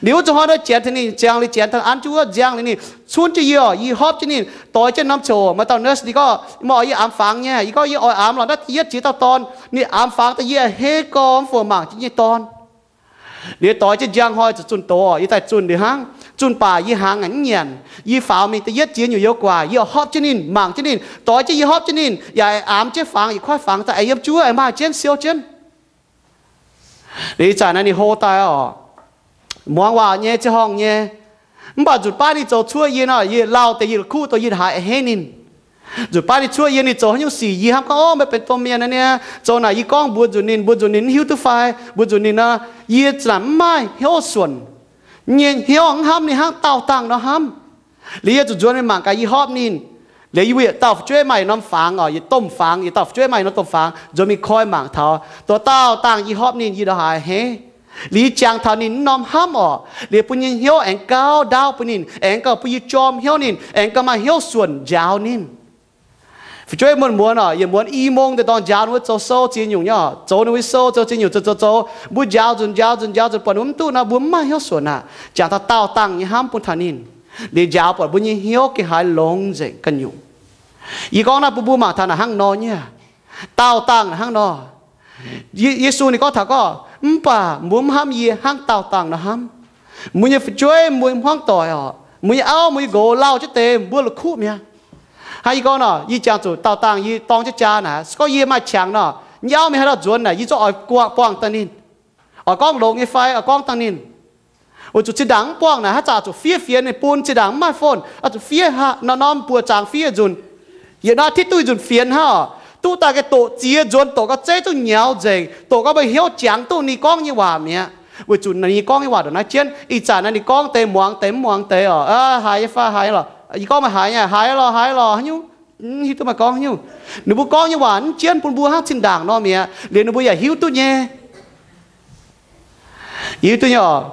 Liuz wuov zanc hnoi naaiv janx tengx ninh ziangh liuz janx taux an jienv wuov nziang liuz ninh cunv jienv yie oc, yie hopv jienv ninh doix jienv norm ziangh hoc maaih dauh nurse ninh gorngv, meih oix yie amx fangx nyei? Yie gorngv yie oix amx lorqc, naaiv da'yietv jiex dauh dorn. Ninh amx fangx daaih yie a'hneiv gorx mv fungc mangc jienv nyei dorn. Liuz doix jienv njang hnoi zuqc zunh doz, yie daaih zunh liuz hnangv, zunh baac yie hnaangx a'hneiv nyanc. Yie faaux mingh da'yietv jiex nyungc youz guaac, yie oix hopv jienv ninh, mangc jienv ninh, doix jienv yie hopv jienv ninh, yaac amx jienv fangx, yietc koiv fangx daaih aengx yiem juov aengx maaih jienv siou jienv. Liuz ih zanc naaiv ninh hlo daaih oc, muangx waac nyei, ziangh horngh nyei. Mv baac nzunc baav ninh zoux cuov yie nor, yie lauh deix yie la'kuqv dongh yie haiz a'hneiv ninh. Nzunc baav ninh cuov yie, ninh zoux haaix nyungc sic yie hnamv gorngv, o, meih benx domh mienh aqv niaa. Zoux naaic yie gorngv mbuox nzunc ninh, mbuox nzunc ninh mv hiuv duqv fai, mbuox nzunc ninh nor, yie za'naaic mv maaih hnyouv suonc nyei, hnyouv mv hnamv ninh hnangv daauh dangh nor hnamv. Liuz yie zuqc nzuonx mingh mangc gaax yie hopv ninh. Liuz yie mbuo yietc dauh fu'jueiv maaih yietc norm fangx oc, yietc domh fangx, yietc dauh fu'jueiv maaih yietc norm domh fangx, nzuonx mingh koi mangc taux dongh daauh dangh yie hopv ninh yie ndongc haaix a'hneiv. Liuz yie jangx taux ninh wuov norm hnamv oc, liuz bun nyei hnyouv aengx gauh ndaauv bun ninh, aengx gauh bun yie jorm hnyouv ninh, aengx gauh maaih hnyouv suonc njaaux ninh. Fu'jueiv muonz-muonz oc, yietc muonz i mong deix dorngx njaaux ninh mbuo zoux sou ziex nyungc nyei oc, zoux ninh mbuo sou zoux ziex nyungc zoux zoux zoux, mbuo njaaux nzunc njaaux nzunc njaaux nzunc buatc ninh mbuo mv duqv nor, mbuo mv maaih hnyouv suonc aqv. Jangx taux daauh dangh nyei hnamv bun taux ninh, liuz njaaux buatc mbuo nyei hnyouv gengh haiz longx nzengc ganh nyungc. Yie gorngv naaiv bun mbuo mangc taux naaic hnangv nor nyei, daauh dangh naaic hnangv nor. Ye-, Yesu ninh gorngv taux gorngv, mv baac mbuo mv hnamv yie hnangv daauh dangh nor hnamv. Mbuo nyei fu'jueiv, mbuo nyei hmuangv doic oc, mbuo nyei auv, mbuo nyei nqox lauh jienv deix, mbuo la'kuqv mi'aqv. Hnangv yie gorngv nor, yie jangx zuqc daauh dangh yie dorng jienv jaa naaic, se gorngv yie maaih qangx nor, nyei auv mingh haaix dauh nzuonx naaic, yie zungv oix guangc buangh dangh ninh, oix gorngv longx nyei fai oix gorngv dangh ninh. Weic zuqc zinh ndaangc mv buangh naaic, haaix zanc zuqc fiev fienx ninh bun, zinh ndaangc mv maaih phone, oix zuqc fiev haaix norm buoz zaangc fiev nzunc. Yietc naaiv tipv duqv nzunc fienx hnangv oc, duqv daaih gengh doqc ziex nzuonx, doqc gau zeiv zungv nyaux nzengc, doqc gau meih hnyouv jangx duqv ninh gorngv nyei waac mi'aqv. Weic zuqc ninh gorngv nyei waac ndongc naaiv jienv. Ih zanc naaiv ninh gorngv deix muangx deix mv muangx deix oc. Haiz nyei fai haiz lorqc? Yie gorngv meih haiz nyei, haiz lorqc, haiz lorqc, haaix nyungc? Mv hiuv duqv meih gorngv haaix nyungc. Ninh mbuo gorngv nyei waac mv jienv bun mbuo hnangv zinh ndaangc nor mi'aqv, liuz ninh mbuo yaac hiuv duqv nyei. Hiuv duqv nyei oc.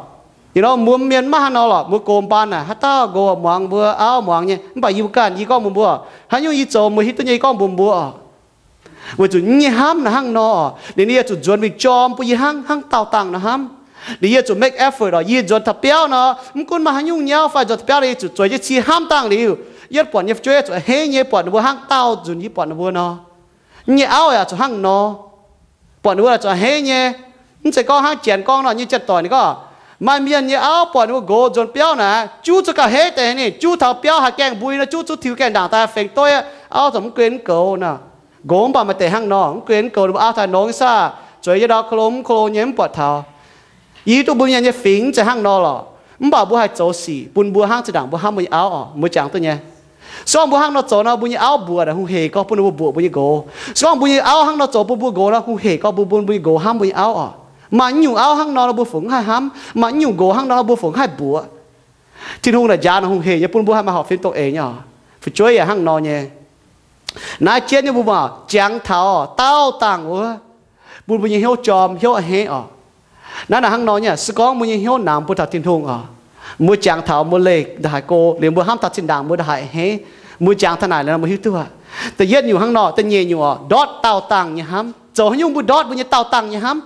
Ih nor mbuo mienh maiv hnangv nor lorqc, mbuo gox mbaan naaic haaix dauh nqox muangx mbuo, auv muangx nyei. Mv baac yie mbuo ganh, yie gorngv mbuox mbuo, haaix nyungc yie zoux mbuo hiuv duqv nyei, yie gorngv mbuox mbuo oc. Weic zuqc nyei hnamv naaic hnangv nor oc, liuz ninh yaac zuqc nzuonx mingh jorm bun yie hnangv, hnangv daauh dangh nor hnamv. Liuz yie zuqc make effort oc, yie nzuonx taux biauv nor, mv gunv maaih haaix nyungc nyauv fai nzuonx taux biauv nor, yie zuqc zueiz jienv cie hnamv dangh liuz, yie buatc nyei fu'jueiv zuqc a'hneiv nyei, buatc ninh mbuo hnangv daauh nzunc yie buatc ninh mbuo nor. Nyei auv yaac zuqc hnangv nor, buatc ninh mbuo zuqc a'hneiv nyei. Mv zeiz gorngv hnangv janx gorngv nor, nyei janx-doic ninh gorngv, maaih mienh nyei auv buatc ninh mbuo nqox nzuonx biauv naaic, juv zuqc gauh heiv deix ninh, juv taux biauv haaix gaengh mbui nor, juv zuqc tiux gaengh ndaangc daaih fengx dueiv, auv zuqc mv guen mv goux nor. Nqox mv baac maaih deix hnangv nor, mv guen mv goux, ninh mbuo auv taux nongx saah, zueiz yie ndau ko lo mv ko lo nyei mv buatc taux. Yie hiuv duqv mbuo mienh nyei fingx mv zeiz hnangv nor lorqc, mv baac mbuo haih zoux sic bun mbuo hnangv zinh ndaangc mbuo hnamv mbuo nyei auv oc, mbuo jangx duqv nyei. Se gorngv mbuo hnangv nor zoux nor, mbuo nyei auv mbuoqc naaic hungh heic gorx bun mbuo mbuoqc mbuo nyei nqox. Se gorngv mbuo nyei auv hnangv nor zoux bun mbuo nqox nor, hungh heic gorx mbuo bun mbuo nyei nqox hnamv mbuo nyei auv oc. Maaih nyungc auv hnangv nor, mbuo fungc mv haih hnamv. Maaih nyungc nqox hnangv nor, mbuo fungc mv haih mbuoqc. Tin-Hungh naaic njaax naaic hungh heic nyei bun mbuo haih maaih horpc fim dongh eix nyei oc. Fu'jueiv yaac hnangv nor nyei. Naaiv jienv nyei mbuo mangc jangx taux daauh dangh wuov, bun mbuo nyei hnyouv jorm, hnyouv a'hneiv oc. Naaiv naaic hnangv nor nyei, se gorngv mbuo nyei hnyouv namx bun taux Tin-Hungh oc, mbuo jangx taux mbuo leih ndongc haaix go, liuz mbuo hnamv taux zinh ndaangc mbuo ndongc haaix a'hneiv, mbuo jangx taux naaic liuz nor mbuo hiuv duqv aqv. Da'yietv nyungc hnangv nor, da'nyeic nyungc oc, ndortv daauh dangh nyei hnamv. Zoux haaix nyungc mbuo ndortv mbuo nyei daauh dangh nyei hnamv.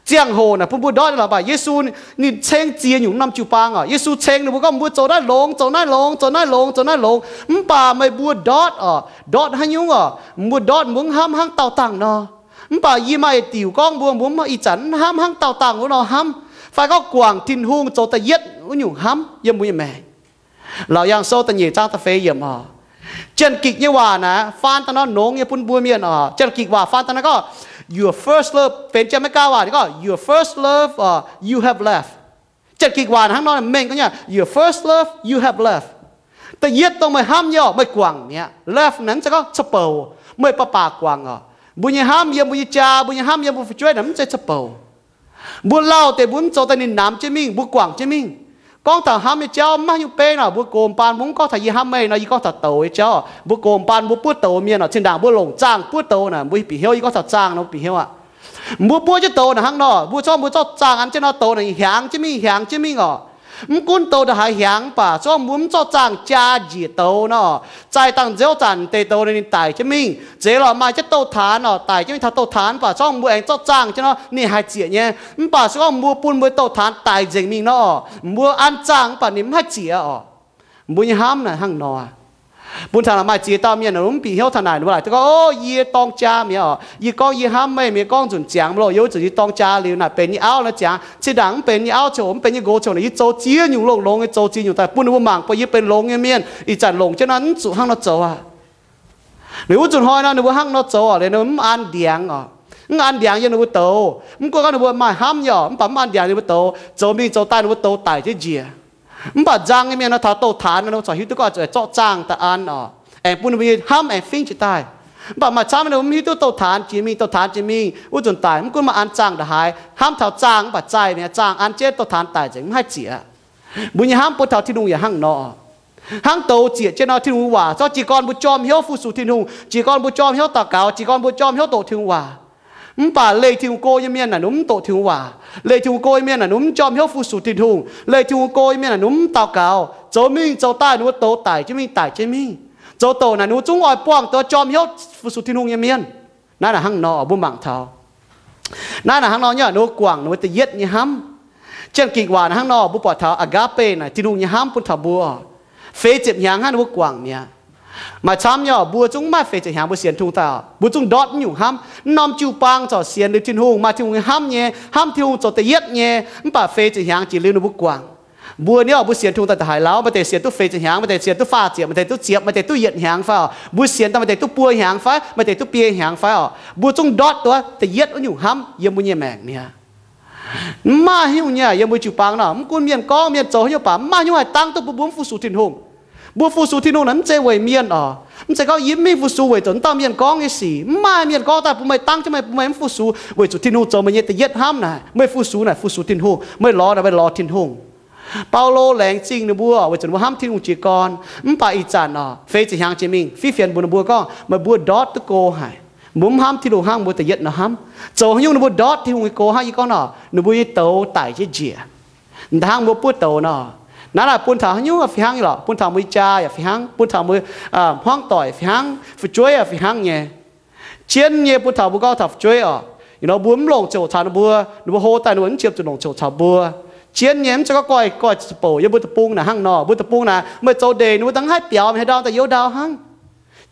Ziangh hoc naaic bun mbuo ndortv nyei lorqc, mv baac Yesu ninh ceng ziex nyungc norm jiu-baang oc. Yesu ceng ninh mbuo gorngv mbuo zoux naaiv longx, zoux naaiv longx, zoux naaiv longx, zoux naaiv longx. Mv baac meih mbuo ndortv oc, ndortv haaix nyungc oc? Mbuo ndortv mbuo mv hnamv hnangv daauh dangh nor. Mv baac yie maaih yietc diuc gorngv mbuo, mbuo mv ih zanc mv hnamv hnangv daauh dangh wuov nor hnamv, fai gorngv guangc Tin-Hungh zoux da'yietv wuov nyungc hnamv yiem mbuo nyei maengc. Laauc Yaangh Sou da'nyeic zaang da'feix yiemc oc. Janx-Gikc nyei waac naaic faan daaih nor nongx nyei bun mbuo mienh oc. Janx-Gikc waac faan daaih nor gorngv your first love, benx Janx-Meigaa waac ninh gorngv your first love, uh, you have left. Janx-Gikc waac hnangv nor mengh gorngv nyei, your first love you have left. Da'yietv dongh meih hnamv nyei oc, meih guangc mi'aqv. Left naaic mv zeiz gorngv ca'bouc, meih baac baac guangc oc. Mbuo nyei hnamv yiem mbuo nyei jaa, mbuo nyei hnamv yiem mbuo fu'jueiv naaic mv zeiz ca'bouc. Mbuo lauh deix mbuo mv zoux daaih ninh namx jienv mingh, mbuo guangc jienv mingh. Gorngv taux hnamv nyei jauv mv maaih haaix nyungc beiv nor, mbuo gox baan mbuo mv gorngv taux yie hnamv meih nor, yie gorngv taux douz nyei jauv. Mbuo gox baan mbuo buov douz mienh oc, zinh ndaangc mbuo longc zaangh buov douz naaic, mbuo bieqc hnyouv, yie gorngv taux zaangh nor mbuo bieqc hnyouv aqv. Mbuo buov jienv douz naaic hnangv nor, mbuo zorqv mbuo zorqv zaangh an jienv nor, douz naaic hiaangx jienv mingh, hiaangx jienv mingh oc. Mv gunv douz ndongc haaix hiaangx mv baac, se gorngv mbuo mv zorqv zaangh jaa njiec douz nor, zaih dangh nziouv zanc deix douz naaic ninh daic jienv mingh. Zeiz lorqc maaih jienv douz-taanx oc, daic jienv mingh taux douz-taanx mv baac, se gorngv mbuo aengx zorqv zaangh jienv nor, ninh haih zieqc nyei. Mv baac se gorngv mbuo bun mbuo douz-taanx daic nzengc mingh nor oc, mbuo an zaangh mv baac ninh mv haih zieqc oc. Mbuo nyei hnamv naaic hnangv nor. Bun taux maaih ziex dauh mienh mv bieqc hnyouv taux naaic, ninh mbuo laaic duqv gorngv, O, yie dorng jaa mi'aqv oc. Yie gorngv yie hnamv meih, meih gorngv nzunc ziangx mv loh, yie wuov nzunc yie dorng jaa liuz naaic benx yie auv nor ziangx, zinh ndaangc mv benx yie auv ziangh hoc, mv benx yie nqox ziangh hoc naaic, yie zoux ziex nyungc longx-longx nyei, zoux ziex nyungc daaih bun ninh mbuo mangc buatc yie benx longx nyei mienh. Ih zanc longc jienv nor mv zuqc hnangv nor zoux aqv. Liuz wuov nzunc hnoi nor ninh mbuo hnangv nor zoux oc, liuz ninh mbuo mv an ndiangx oc. Mv an ndiangx yiem ninh mbuo douz. Mv gunv gorngv ninh mbuo maaih hnamv nyei oc, mv baac mv an ndiangx ninh mbuo douz, zoux mingh zoux daaih ninh mbuo douz daic jienv njiec. Mv baac nzang nyei mienh nor taux douz-taanx nor, ninh mbuo corc hiuv duqv gorngv zuqc zorqv zaangh daaih an oc, aengx bun ninh mbuo nyei hnamv aengx fingv jiez daaih. Mv baac maaih camv ninh mbuo mv hiuv duqv douz-taanx jiex mingh, douz-taanx jiex mingh, wuov nzunc daic mv gunv maaih an zaangh ndongc haaix, hnamv taux zaangh mv baac zaih mi'aqv, zaangh an jienv douz-taanx daic nzengc mv haih zieqc. Mbuo nyei hnamv bun taux Tin-Hungh yaac hnangv nor. Hnangv douz zieqc jienv nor Tin-Hungh waac, zorqv jiez gorn mbuo jorm hnyouv fu-sux Tin-Hungh, jiez gorn mbuo jorm hnyouv daux gaux, jiez gorn mbuo jorm hnyouv doqc Tin-Hungh waac. Mv baac leih Tin-Hungh go nyei mienh naaic ninh mv doqc Tin-Hungh waac. Leih Tin-Hungh go nyei mienh naaic ninh mv jorm hnyouv fu-sux Tin-Hungh. Leih Tin-Hungh go nyei mienh naaic ninh mv daux gaux. Zoux mingh zoux daaih ninh mbuo douz daic jienv mingh, daic jienv mingh. Zoux doqc naaic ninh mbuo zungv oix buangh duqv jorm hnyouv fu-sux Tin-Hungh nyei mienh. Naaiv naaic hnangv nor mbuo mangc taux. Naaiv naaic hnangv nor nyei, ninh mbuo guangc ninh mbuo da'yietv nyei hnamv. Janx-Gikc waac naaic hnangv nor mbuo buatc taux agape naaic Tin-Hungh nyei hnamv bun taux mbuo. Feix ziepc hnyangx hnangv ninh mbuo guangc mi'aqv. Maaih camv nyei, mbuo zungv mv maaih feix ziepc hnyangx mbuo sienx Tin-Hungh daaih, mbuo zungv ndortv nyungc hnamv. Mv norm jiu-baang corc sienx liuz Tin-Hungh, maaih Tin-Hungh nyei hnamv nyei, hnamv Tin-Hungh zoux da'yietv nyei, mv baac feix ziepc hnyangx jiex liuz ninh mbuo guangc. Mbuo niouv mbuo sienx Tin-Hungh daaih ndongc haaix lauh, maaih deix sienx duqv feix ziepc hnyangx, maaih deix sienx duqv faah ziepc, maaih deix duqv ziepc, maaih deix duqv yietc hnyangx fai oc? Mbuo sienx daaih maaih deix duqv buo hnyangx fai, maaih deix duqv biei hnyangx fai oc? Mbuo zungv ndortv duqv da'yietv wuov nyungc hnamv yiem mbuo nyei maengc mi'aqv. Mv maaih nyungc nyei yiem mbuo jiu-baang nor, mv gunv mienh gorngv mienh zoux haaix nyungc baac mv maaih nyungc haih dangv duqv bun mbuo mv fu-sux Tin-Hungh. Mbuo fu-sux Tin-Hungh naaic mv zeiz weic mienh oc. Mv zeiz gorngv yie mv mingh fu-sux weic zuqc wuov dauh mienh gorngv nyei sic. Mv maaih mienh gorngv daaih bun meih dangv jienv meih, bun meih mv fu-sux, weic zuqc Tin-Hungh zoux meih nyei da'yietv hnamv naaic. Meih fu-sux naaic fu-sux Tin-Hungh, meih lorz naaic meih lorz Tin-Hungh. Baulo laengz zingh ninh mbuo weic zuqc ninh mbuo hnamv Tin-Hungh jiez gorn. Mv baac ih zanc oc, feix ziepc hnyangx jiex mingh fiev fienx mbuox ninh mbuo gorngv meih mbuo ndortv duqv go haic. Mbuo mv hnamv Tin-Hungh hnangv mbuo da'yietv nor hnamv. Zoux haaix nyungc ninh mbuo ndortv Tin-Hungh nyei go hnangv yie gorngv nor, ninh mbuo nyei douz daic jienv njiec. Hnangv mbuo buov douz nor, naaiv naaic bun taux haaix nyungc fih hnangv nyei lorqc, bun taux mbuo nyei jaa yaac fih hnangv, bun taux mbuo hmuangv doic fih hnangv, fu'jueiv yaac fih hnangv nyei. Jienv nyei bun taux mbuo gorngv taux fu'jueiv oc, you know, mbuo mv longc ziangh hoc caux ninh mbuo, ninh mbuo hlo daaih ninh mbuo mv qiemx zuqc longc ziangh hoc caux mbuo. Jienv nyei mv zeiz gorngv goiv, goiv ziepc bouc yiem mbuo deic-bung naaic hnangv nor, mbuo deic-bung naaic meih zoux ndeic ninh mbuo dangh haih biaux meih haaix ndau daaih youz ndau hnangv.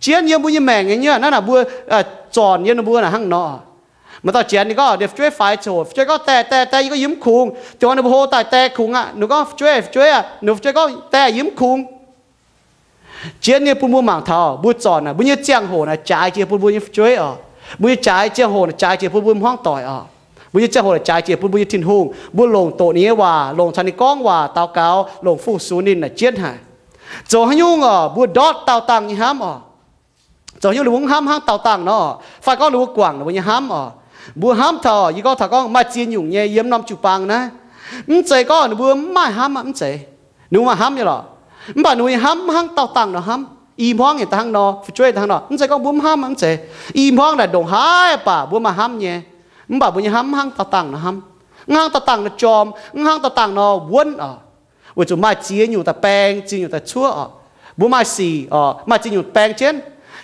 Jienv yiem mbuo nyei maengc nyei, naaiv naaic mbuo zornc yiem ninh mbuo naaic hnangv nor. Maaih dauh janx ninh gorngv ninh fu'jueiv faix ziangh hoc, fu'jueiv gorngv, Die, Die, Die, yie gorngv yie mv kungx. Dongh ninh mbuo hlo daaih, Die kungx aqv. Ninh gorngv, Fu'jueiv, fu'jueiv aac. Ninh fu'jueiv gorngv, Die, yie mv kungx. Jienv nyei bun mbuo mangc taux mbuo zornc naaic, mbuo nyei ziangh hoc naaic jaaix jiex bun mbuo nyei fu'jueiv oc. Mbuo nyei jaaix ziangh hoc naaic jaaix jiex bun mbuo hmuangv doic oc. Mbuo nyei ziangh hoc naaic jaaix jiex bun mbuo nyei Tin-Hungh. Mbuo longc doqc ninh nyei waac, longc caux ninh gorngv waac, daux gaux, longc fu-sux ninh naaic jienv haic. Zoux haaix nyungc oc, mbuo ndortv daauh dangh nyei hnamv oc. Zoux haaix nyungc ninh mbuo mv hnamv hnangv daauh dangh nor, fai gorngv ninh mbuo guangc ninh mbuo nyei hnamv oc. Mbuo hnamv taux, yie gorngv taux gorngv maaih ziex nyungc nyei yiem norm jiu-baang naaiv. Mv zeiz gorngv ninh mbuo mv maaih hnamv aqv, mv zeiz. Ninh mbuo maaih hnamv nyei lorqc. Mv baac ninh mbuo nyei hnamv mv hnangv daauh dangh nor hnamv. I hmuangv nyei daaih hnangv nor, fu'jueiv daaih hnangv nor, mv zeiz gorngv mbuo mv hnamv aqv, mv zeiz. I hmuangv naaic ndongc haaix baac mbuo maaih hnamv nyei. Mv baac mbuo nyei hnamv mv hnangv daauh dangh nor hnamv. Mv hnangv daauh dangh nor jorm, mv hnangv daauh dangh nor wuonv oc. Weic zuqc maaih ziex nyungc daaih baeng, ziex nyungc daaih cuoqv oc. Mbuo maaih sic oc, maaih ziex nyungc baeng jienv.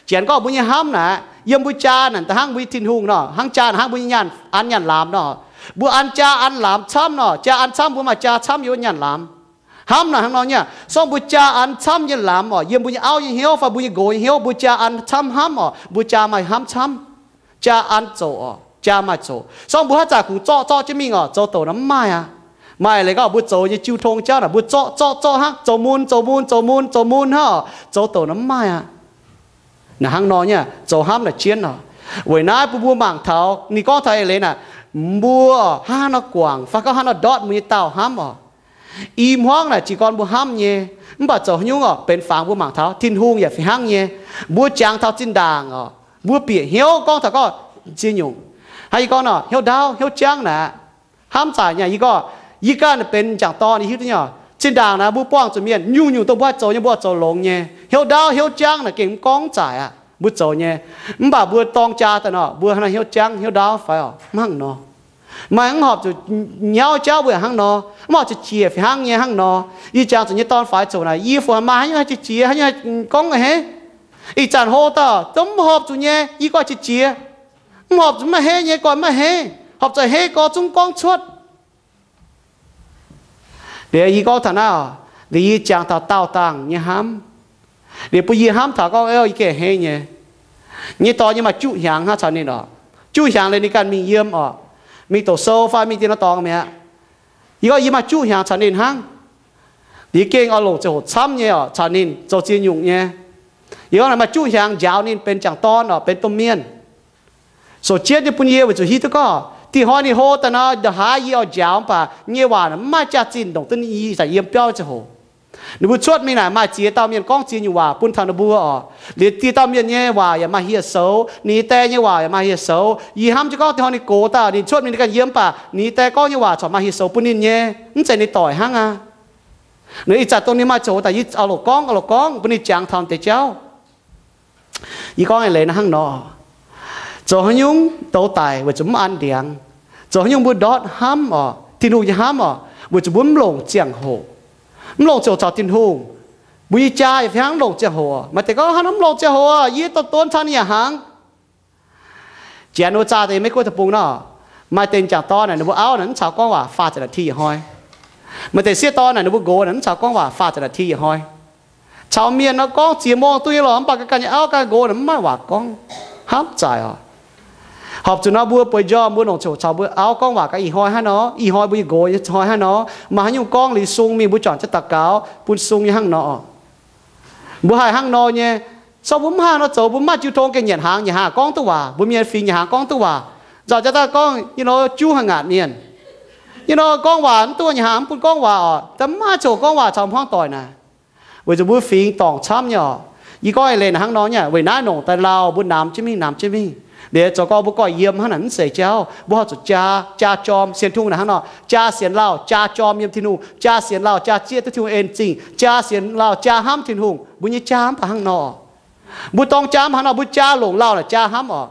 Janx gorngv mbuo nyei hnamv naaic, yiem mbuo jaa naaic daaih hnangv mbuo nyei Tin-Hungh nor, hnangv jaa naaic hnangv mbuo nyei an nyanc laamx nor. Mbuo an jaa an laamx camv nor, jaa an camv mbuo maaih jaa camv yiem wuov nyanc laamx. Hnamv naaic hnangv nor nyei, sorng mbuo jaa an camv nyei laamx oc, yiem mbuo nyei auv nyei hnyouv fai mbuo nyei nqox nyei hnyouv, mbuo jaa an camv hnamv oc, mbuo jaa maaih hnamv camv. Jaa an zoqc oc, jaa maaih zoqc. Sorng mbuo haaix zanc kungx zorqv zorqv jienv mingh oc, zoux douc nor mv maaih aqv. Maaih leiz gorngv mbuo zoux nyei jiu tong jauv naaic, mbuo zorqv zorqv zorqv hnangv, zoux mun zoux mun zoux mun zoux mun hnangv oc, zoux douc nor mv maaih aqv. Naaic hnangv nor nyei, zoux hnamv naaic jienv oc. Weic naaiv bun mbuo mangc taux ninh gorngv taux eix leiz naaic, mbuo hnangv haaix nor guangc fai gorngv haaix nor ndortv mbuo nyei daauh hnamv oc. I hmuangv naaic jiez gorn mbuo hnamv nyei, mv baac zoux haaix nyungc oc, benx fangx mbuo mangc taux Tin-Hungh yaac fih hnangv nyei. Mbuo jangx taux zinh ndaangc oc, mbuo bieqc hnyouv gorngv taux gorngv ziex nyungc. Hnangv yie gorngv nor, hnyouv ndaauv hnyouv jangv naaic, hnamv zaqc nyei. Yie gorngv, yie ganh benx m'jangc dorn yie hiuv duqv nyei oc. Zinh ndaangc naaic mbuo buangh zuqc mienh nyungc-nyungc dongh mbuo haih zoux nyei mbuo oix zoux longx nyei. Hnyouv ndaauv hnyouv jangv naaic gengh mv gorngv zaqc aqv, mbuo zoux nyei. Mv baac mbuo dorng jaa daaih nor, mbuo hnangv naaiv hnyouv jangv hnyouv ndaauv fai oc, mv hnangv nor. Maaih mv horpc zuqc nyauv jauv mbuo yaac hnangv nor, mv horpc zuqc jiex fih hnangv nyei hnangv nor. Yie jangx zuqc nyei dorn faix zoqc naaic, yie fungx maaih haaix nyungc haih jiex jiex, haaix nyungc haih gorngv haaix, ih zanc hlo dauh zungv mv horpc zuqc nyei, yie gorngv jiex jiex. Mv horpc zuqc maiv heiv nyei, gorngv maiv heiv. Horpc zuqc heiv gorx zungv gorngv cuotv. Liuz yie gorngv taux naaiv oc, liuz yie jangx taux daauh dangh nyei hnamv. Liuz bun yie hnamv taux gorngv, yie gengh heiv nyei. Nyei dorn nyei maaih juqv hnyangx hnangv caux ninh oc. Juqv hnyangx liuz ninh ganh mingh yiem oc, mingh doqc sou fai mingh dien nor dorngx mi'aqv. Yie gorngv yie maaih juqv hnyangx caux ninh hnangv. Yie gengh oix longc ziangh hoc camv nyei oc caux ninh zoux ziex nyungc nyei. Yie gorngv maaih juqv hnyangx njaaux ninh benx m'jangc dorn oc, benx domh mienh. Sou jienv nyei bun yie weic zuqc hiuv duqv gorngv dih hnoi ninh hlo daaih nor, ndongc haaix yie oix njaaux mv baac nyei waac mv maaih jaax-zinh ndongc duqv ninh ih zanc yiem biauv ziangh hoc. Ninh mbuo cuotv mingh naaic maaih ziex dauh mienh gorngv ziex nyungc waac bun taux ninh mbuo oc. Liuz dieh dauh mienh nyei waac yaac maaih hieh soux, ninh nyei die nyei waac yaac maaih hieh soux. Yie hnamv jienv gorngv dih hnoi ninh gox daaih ninh cuotv mingh ninh ganh yiem mv baac ninh nyei die gorngv nyei waac corc maaih hieh soux bun ninh nyei, mv zeiz ninh doic hnangv aqv. Ninh ih zanc dongh ninh maaih ziangh hoc daaih yie oix longc gorngv, oix longc gorngv bun ninh jangx taux deix jauv. Yie gorngv eix leiz naaiv hnangv nor, zoux haaix nyungc douz daic weic zuqc mv an ndiangx. Zoux haaix nyungc mbuo ndortv hnamv oc, Tin-Hungh nyei hnamv oc, weic zuqc mbuo mv longc ziangh hoc, mv longc ziangh hoc caux Tin-Hungh. Mbuo nyei jaa yaac fih hnangv mv longc ziangh hoc. Maaih deix gorngv, hnangv naaiv mv longc ziangh hoc, yie dorh donx caux ninh yaac hnaangx. Janx wuov zaah deix Meiv Guoqv deic-bung nor, maaih deix m'jangc dorn naaic, ninh mbuo auv naaic mv caux gorngv waac faah ziepc naaic ti yietc hnoi. Maaih deix sieqv dorn naaic, ninh mbuo nqox naaic mv caux gorngv waac faah ziepc naaic ti yietc hnoi. Caux mienh nor gorngv ziex mungz duqv nyei lorqc, mv baac ganh nyei auv ganh nqox naaic mv maaih waac gorngv, hnamv zaaic oc. Horpc zuqc nor mbuo bueix njormh mbuo longc ziangh hoc caux mbuo auv gorngv waac gaax ih hnoi hnangv nor, ih hnoi mbuo nyei nqox nyei hnoi hnangv nor, maaih haaix nyungc gorngv liuz sung mingh mbuo juangc jienv daux gaux bun sung nyei hnangv nor. Mbuo haih hnangv nor nyei. Sorng mbuo mv haih nor zoux, mbuo mv maaih jiu tong gengh nyanc hnaangx, nyanc hnaangx gorngv duqv waac, mbuo mienh fingx nyanc hnaangx gorngv duqv waac. Nzauh jaax daaih gorngv, you know, juv haih ngaatc mienh. You know, gorngv waac mv duqv, nyanc hnaangx mv bun gorngv waac oc. Da'maaih ziouc gorngv waac caux hmuangv doic naaic, weic zuqc mbuo fingx dorngc camv nyei oc. Yie gorngv eix leiz naaic hnangv nor nyei, weic naaiv longc daaih lauh mbuo namx jienv mingh, namx jienv mingh. Liuz zoux gorngv mbuo goiv yiem hnangv naaic mv zeiz jauv. Mbuo horpc zuqc jaa, jaa jorm. Sienx Tin-Hungh naaic hnangv nor, jaa sienx lauh, jaa jorm yiem Tin-Hungh, jaa sienx lauh, jaa zieqv duqv Tin-Hungh en zingh, jaa sienx lauh, jaa hnamv Tin-Hungh. Mbuo nyei jaa mv baac hnangv nor. Mbuo dorng jaa mv baac hnangv nor, mbuo jaa longc lauh naaic jaa hnamv oc.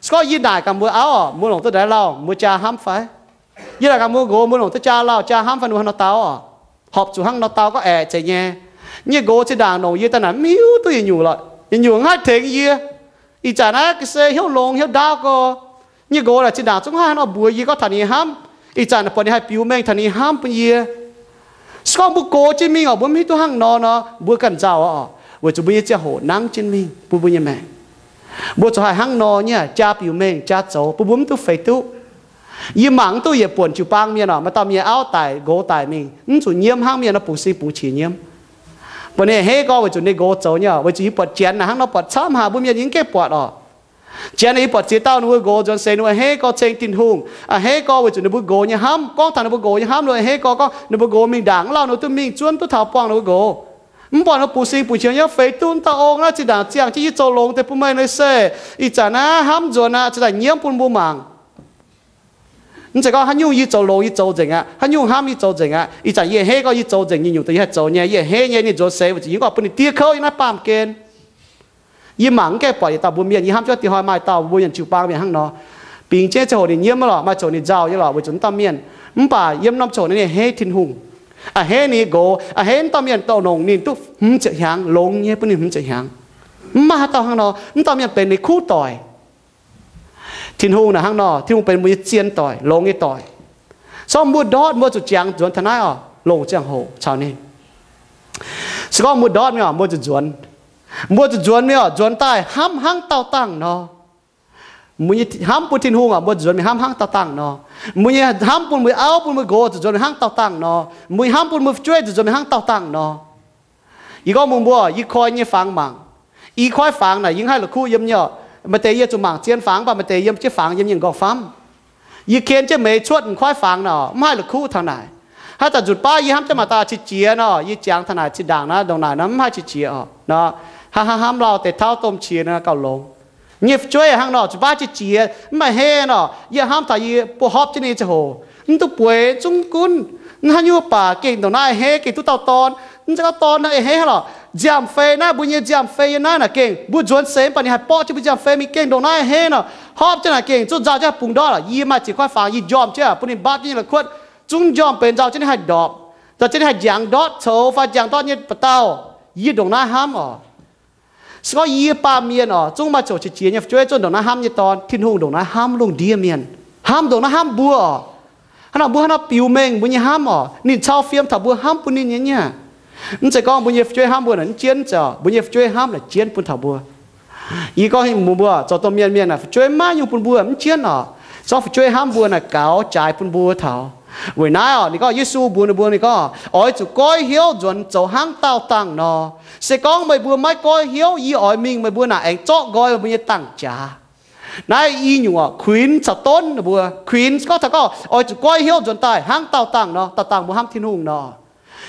Se gorngv yie naaic gaax mbuo auv oc, mbuo longc duqv ndaix lauh, mbuo jaa hnamv fai? Yie naaic gaax mbuo nqox, mbuo longc duqv jaa lauh jaa hnamv fai, ninh mbuo hnangv nor dau oc. Horpc zuqc hnangv nor dau gorngv aeqv, zeiz nyei. Nyei nqox zinh ndaangc longc yie daaih naaic mv hiuv duqv yietc nyungc lorqc. Yietc nyungc mv haih tengx yie. Ih zanc naaiv ga'sie hnyouv longx hnyouv ndaauv gorx. Nyei nqox naaic zinh ndaangc zungv mv haih hnangv nor mbuox yie gorngv taux ninh nyei hnamv. Ih zanc naaic buatc ninh haih biux mengh taux ninh nyei hnamv bun yie. Se gorngv mbuo gox jienv mingh oc, mbuo mv hiuv duqv hnangv nor nor, mbuo ganh nzauh oc, weic zuqc mbuo nyei ziangh hoc nangv jienv mingh bun mbuo nyei maengc. Mbuo zuqc haih hnangv nor nyei, jaa biux mengh, jaa zoux, bun mbuo mv duqv feix duqv. Yie mangc mv duqv yietc buonc jiu-baang mienh oc, maaih dauh mienh auv daic, nqox daic mingh, mv zuqc nyiemv hnangv mienh nor bungx sin bungx qiex nyiemv. Buatc ninh heh gorx weic zuqc ninh nqox zoux nyei oc, weic zuqc yie buatc Janx naaic hnangv nor buatc camv haic, mbuo mienh yie mv gaengh buatc oc. Janx naaic yie buatc ziex dauh ninh mbuo nqox nzuonx seix ninh mbuo heh gorx ceng Tin-Hungh, a'hneiv gorx weic zuqc ninh mbuo nqox nyei hnamv, gorngv taux ninh mbuo nqox nyei hnamv, ninh mbuo heh gorx gorngv ninh mbuo nqox mingh ndaangc mv lauh ninh mbuo duqv mingh, zuonv duqv taux buangh ninh mbuo nqox. Mv baac nor bungx sing bungx qiex nyei feix duqv dauh ong naaiv zinh ndaangc ziangh jienv yie zoux longx deix bun meih nor se, ih zanc naaiv hnamv nzuonx aqv, zinh ndaangc nyiemv bun mbuo mangc. Mv zeiz gorngv haaix nyungc yie zoux longx yie zoux nzengc aqv, haaix nyungc hnamv yie zoux nzengc aqv. Ih zanc yie a'hneiv gorngv yie zoux nzengc nyei nyungc daaih yie haih zoux nyei, yie a'hneiv nyei ninh nzuonx seix weic zuqc yie mv gorngv bun ninh diev kouv yiem naaiv baamh gen. Yie mangc mv gaengh buatc yietc dauh mbuo mienh, yie hnamv jienv diex hnoi maaih dauh mbuo mienh jiu-baang mienh hnangv nor, bingx jienv ziangh hoc ninh nyiemv lorqc, maaih ziangh hoc ninh nzauh nyei lorqc, weic zuqc mv dauh mienh. Mv baac yiem norm ziangh hoc ninh a'hneiv Tin-Hungh, a'hneiv ninh nyei nqox, a'hneiv mv dauh mienh douh longc ninh duqv hmz ziepc hnyangx, longx nyei bun ninh hmz ziepc hnyangx. Mv maaih haaix dauh hnangv nor, mv dauh mienh benx ninh kuv doic. Tin-Hungh naaic hnangv nor, Tin-Hungh benx mbuo nyei zien doic, longx nyei doic. Se gorngv mbuo ndortv, mbuo zuqc jangx nzuonx taux naaiv oc, longc ziangh hoc caux ninh. Se gorngv mbuo ndortv mingh oc, mbuo zuqc nzuonx. Mbuo zuqc nzuonx mingh oc, nzuonx daaih hnamv hnangv daauh dangh nor. Mbuo nyei hnamv bun Tin-Hungh oc, mbuo zuqc nzuonx mingh hnamv hnangv daauh dangh nor. Mbuo nyei hnamv bun mbuo auv bun mbuo nqox zuqc nzuonx mingh hnangv daauh dangh nor. Mbuo nyei hnamv bun mbuo fu'jueiv zuqc nzuonx mingh hnangv daauh dangh nor. Yie gorngv mbuox mbuo, yie koi nyei fangx mangc. I kuaaiv fangx naaic yie mv haih la'kuqv yiem nyei oc. Maaih deix yie zuqc mangc zien fangx, mv baac maaih deix yiem jienv fangx yiem nyei m'nqorngv famv. Yie ken jienv meix cuotv kuaaiv fangx naaic oc, mv haih la'kuqv taux naaic. Haaix zanc nzunc baav yie hnamv jienv maaih dauh qiex jiez nor, yih jangx taux naaic zinh ndaangc naaiv ndongc naaic nor mv haih qiex jiez oc. Hnangv hnamv lauh deix tauv domh qiex nor gauh longx. Nyei fu'jueiv hnangv nor, nzunc baav qiex jiez mv maaih hei nor, yie hnamv taux yie buoz-hopv jienv ninh ziangh hoc, mv duqv bueix zungv gunv. Mv haaix nyungc baac gengh ndongc naaiv a'hneiv, gengh duqv dauh dorn. Mv zeiz gorngv dorn naaiv a'hneiv hnangv lorqc. Nziaamv-fei naaiv, mbuo nyei nziaamv-fei yiem naaiv naaic gengh mbuo nzuonx seix mv baac ninh haih borqv jienv mbuo nziaamv-fei mingh gengh ndongc naaiv a'hneiv nor. Hopv jienv naaic gengh zungv nzauh jienv bungx ndortv lorqc. Yie maaih ziex kuaaiv fangx yie njormh jienv bun ninh mbaapv jienv nyei la'kuotv, zungv njormh benx nzauh jienv ninh haih ndorpc, nzauh jienv ninh haih njangx ndortv coux fai njangx ndortv nyei ba'dauh. Yie ndongc naaiv hnamv oc. Se gorngv yie baamh mienh oc, zungv maaih ziouc qiex jiez nyei fu'jueiv zungv ndongc naaiv hnamv nyei dorn, Tin-Hungh ndongc naaiv hnamv lungh ndiev mienh, hnamv ndongc naaiv hnamv mbuo oc. Hnangv nor mbuo hnangv nor biux mengh mbuo nyei hnamv oc, ninh cau fiem taux mbuo hnamv bun ninh nyei niaa. Mv zeiz gorngv mbuo nyei fu'jueiv hnamv mbuo naaic mv jienv, zeiz mbuo nyei fu'jueiv hnamv naaic jienv bun taux mbuo. Yie gorngv mbuox mbuo, zoux domh mienh mienh naaic fu'jueiv maiv nyungc bun mbuo mv jienv oc. Se gorngv fu'jueiv hnamv mbuo naaic gaux jaaix bun mbuo taux. Weic naaiv oc, ninh gorngv Yesu mbuox ninh mbuo, ninh gorngv, oix zuqc goiv hnyouv nzuonx zoux hnangv daauh dangh nor. Se gorngv meih mbuo maiv goiv hnyouv, yie oix mingh meih mbuo naaic aengx zorqv nqoi meih mbuo nyei dangh jaax. Naaiv i nyungc oc, kuinx caux donv ninh mbuo. Kuinx gorngv taux gorngv oix zuqc goiv hnyouv nzuonx daaih hnangv daauh dangh nor, daauh dangh mbuo hnamv Tin-Hungh nor.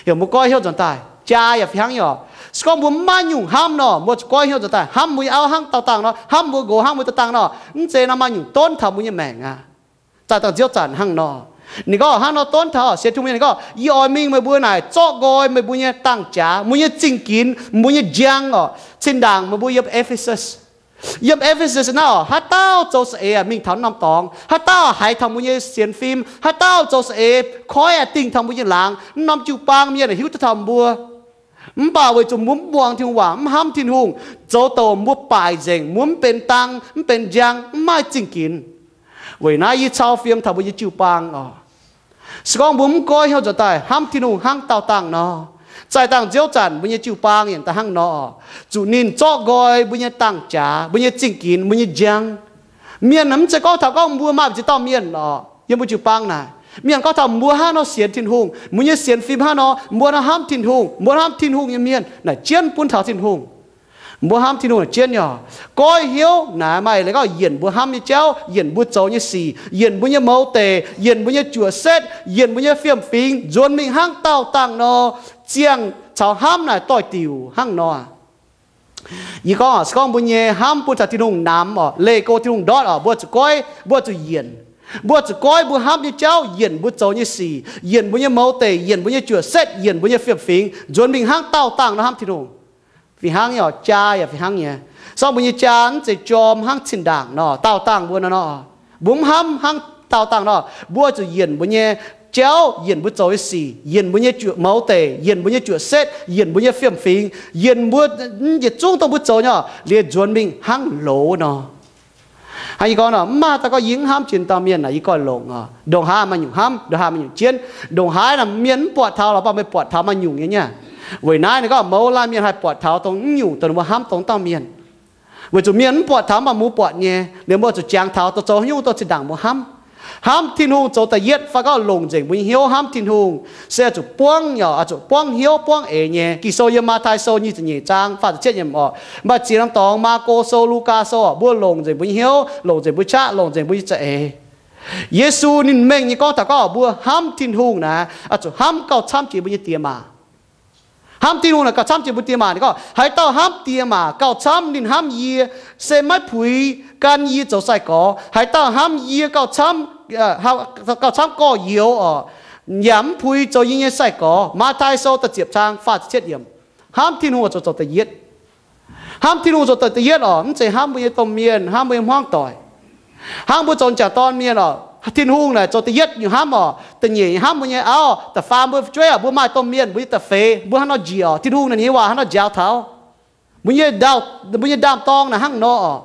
Heuc mbuo goiv hnyouv nzuonx daaih. Jaa yaac fih hnangv nyei oc. Se gorngv mbuo mv maaih nyungc hnamv nor, mbuo zuqc goiv hnyouv nzuonx daaih hnamv mbuo nyei auv hnangv daauh dangh nor, hnamv mbuo nqox hnangv mbuo daauh dangh nor, mv zeiz naaiv maaih nyungc donv taux mbuo nyei maengc aqv. Daaih dangh Ziouv zanc hnangv nor. Ninh gorngv hnangv nor donv taux sienx Tin-Hungh mienh, ninh gorngv, yie oix mingh meih mbuo naaic zorqv nqoi meih mbuo nyei dangh jaax, meih mbuo nyei zingh ginx, meih mbuo nyei njang oc. Cin-ndaangc meih mbuo yiem E^fe^setc, yiem E^fe^setc naaiv oc, haaix dauh zoux saeng-eix mingh taux norm dorngx, haaix dauh haiz taux mbuo nyei sienx fim, haaix dauh zoux saeng-eix koiv dingh taux mbuo nyei laangz, norm jiu-baang mienh hiuv duqv taux mbuo. Mv baac weic zuqc mbuo mv muangx Tin-Hungh waac, mv hnamv Tin-Hungh, zoux douc mbuo baaic nzengc, mbuo mv benx dang, mv benx njang, mv maaih zingh ginx. Weic naaiv yie cau fiem taux mbuo nyei jiu-baang oc. Se gorngv mbuo mv goiv hnyouv nzuonx daaih hnamv Tin-Hungh hnangv daauh dangh nor, zaih dangh nziouv zanc mbuo nyei jiu-baang yaac daaih hnangv nor, zuqc ninh zorqv nqoi mbuo nyei dangh jaax, mbuo nyei zingh ginx, mbuo nyei njang. Mienh mv zeiz gorngv taux gorngv mbuo maaih ziex dauh mienh oc, yiem mbuo jiu-baang naaic, mienh gorngv taux mbuo hnangv nor sienx Tin-Hungh, mbuo nyei sienx fim hnangv nor, mbuo hnamv Tin-Hungh, mbuo hnamv Tin-Hungh nyei mienh naaic jienv bun taux Tin-Hungh. Mbuo hnamv Tin-Hungh naaic jienv nyei oc. Goiv hnyouv naaic maaih leiz gorngv yienc mbuo hnamv nyei jauv, yienc mbuo zoux nyei sic, yienc mbuo nyei mouz deic, yienc mbuo nyei juoqc setv, yienc mbuo nyei fiem-fingx nzuonx mingh hnangv daauh dangh nor, ziangh caux hnamv naaic doix-diuc hnangv nor. Yie gorngv oc, se gorngv mbuo nyei hnamv bun taux Tin-Hungh namx oc, leih go Tin-Hungh ndortv oc, mbuo zuqc goiv, mbuo zuqc yienc. Mbuo zuqc goiv mbuo hnamv nyei jauv, yienc mbuo zoux nyei sic, yienc mbuo nyei mouz deic, yienc mbuo nyei juoqc setv, yienc mbuo nyei fiem-fingx nzuonx mingh hnangv daauh dangh nor hnamv Tin-Hungh. Fih hnangv nyei oc, jaa yaac fih hnangv nyei. Se gorngv mbuo nyei jaa mv zeiz jorm hnangv cin-ndaangc nor, daauh dangh mbuo nor, nor, mbuo mv hnamv hnangv daauh dangh nor, mbuo zuqc yienc mbuo nyei jauv, yienc mbuo zoux nyei sic, yienc mbuo nyei juoqc mouz deic, yienc mbuo nyei juoqc setv, yienc mbuo nyei fiem-fingx, yienc mbuo, yietc zungv dongh mbuo zoux nyei oc, liemh nzuonx mingh hnangv loz nor. Hnangv yie gorngv nor, mv maaih daaih gorngv yie mv hnamv jiex dauh mienh naaic, yie goiv longx oc. Ndongc haaix maaih nyungc hnamv, ndongc haaix maaih nyungc jienv, ndongc haaix naaic mienh mv buatc taux lorqc, mv baac meih buatc taux maaih nyungc nyei niaa. Weic naaiv ninh gorngv mouz laanh mienh haih buatc taux dongh mv nyungc dongh ninh mbuo hnamv dongh dauh mienh. Weic zuqc mienh mv buatc taux, mv baac mbuo buatc nyei. Liuz mbuo zuqc jangx taux dongh zoux haaix nyungc dongh zinh ndaangc mbuo hnamv. Hnamv Tin-Hungh zoux da'yietv fai gorngv longc nzengc mbuo nyei hnyouv hnamv Tin-Hungh, se zuqc buangv, zuqc buangv hnyouv buangv eix nyei. Ging-Sou yiem Matv^tai Sou nyic ziepc nyeic zaang faah ziepc cietv yiemc oc, mv baac ziex norm dorngx, Maako Sou, Lugaa Sou oc, mbuo longc nzengc mbuo nyei hnyouv, longc nzengc mbuo qaqv, longc nzengc mbuo nyei za'eix. Yesu ninh mengh nyei gorngv taux gorngv mbuo hnamv Tin-Hungh naaic, zuqc hnamv gauh camv jiex mbuo nyei diex maac. Hnamv Tin-Hungh naaic gauh camv jiex mbuo diex maac. Ninh gorngv, haaix dauh hnamv diex maac gauh camv ninh hnamv yie, se maiv puix gan yie zoux sai-gorx. Haaix dauh hnamv yie gauh camv, gauh camv gorx-youz oc, yaac mv puix zoux yie nyei sai-gorx. Matv^taai Sou da'ziepc zaang faah ziepc cietv yiemc. Hnamv Tin-Hungh oix zuqc zoux da'yietv. Hnamv Tin-Hungh zoux da'yietv oc, mv zeiz hnamv mbuo nyei domh mienh, hnamv mbuo nyei hmuangv doic, hnamv mbuo zoux m'jangc dorn mienh oc. Tin-Hungh naaic zoux da'yietv nyungc hnamv oc. Da'nyeic hnamv mbuo nyei auv, da'faam mbuo fu'jueiv oc. Mbuo maaih domh mienh, mbuo nyei da'feix, mbuo hnangv nor njiec oc. Tin-Hungh naaic ninh nyei waac hnangv nor njaaux taux mbuo nyei, mbuo nyei ndaam-dorng naaic hnangv nor oc.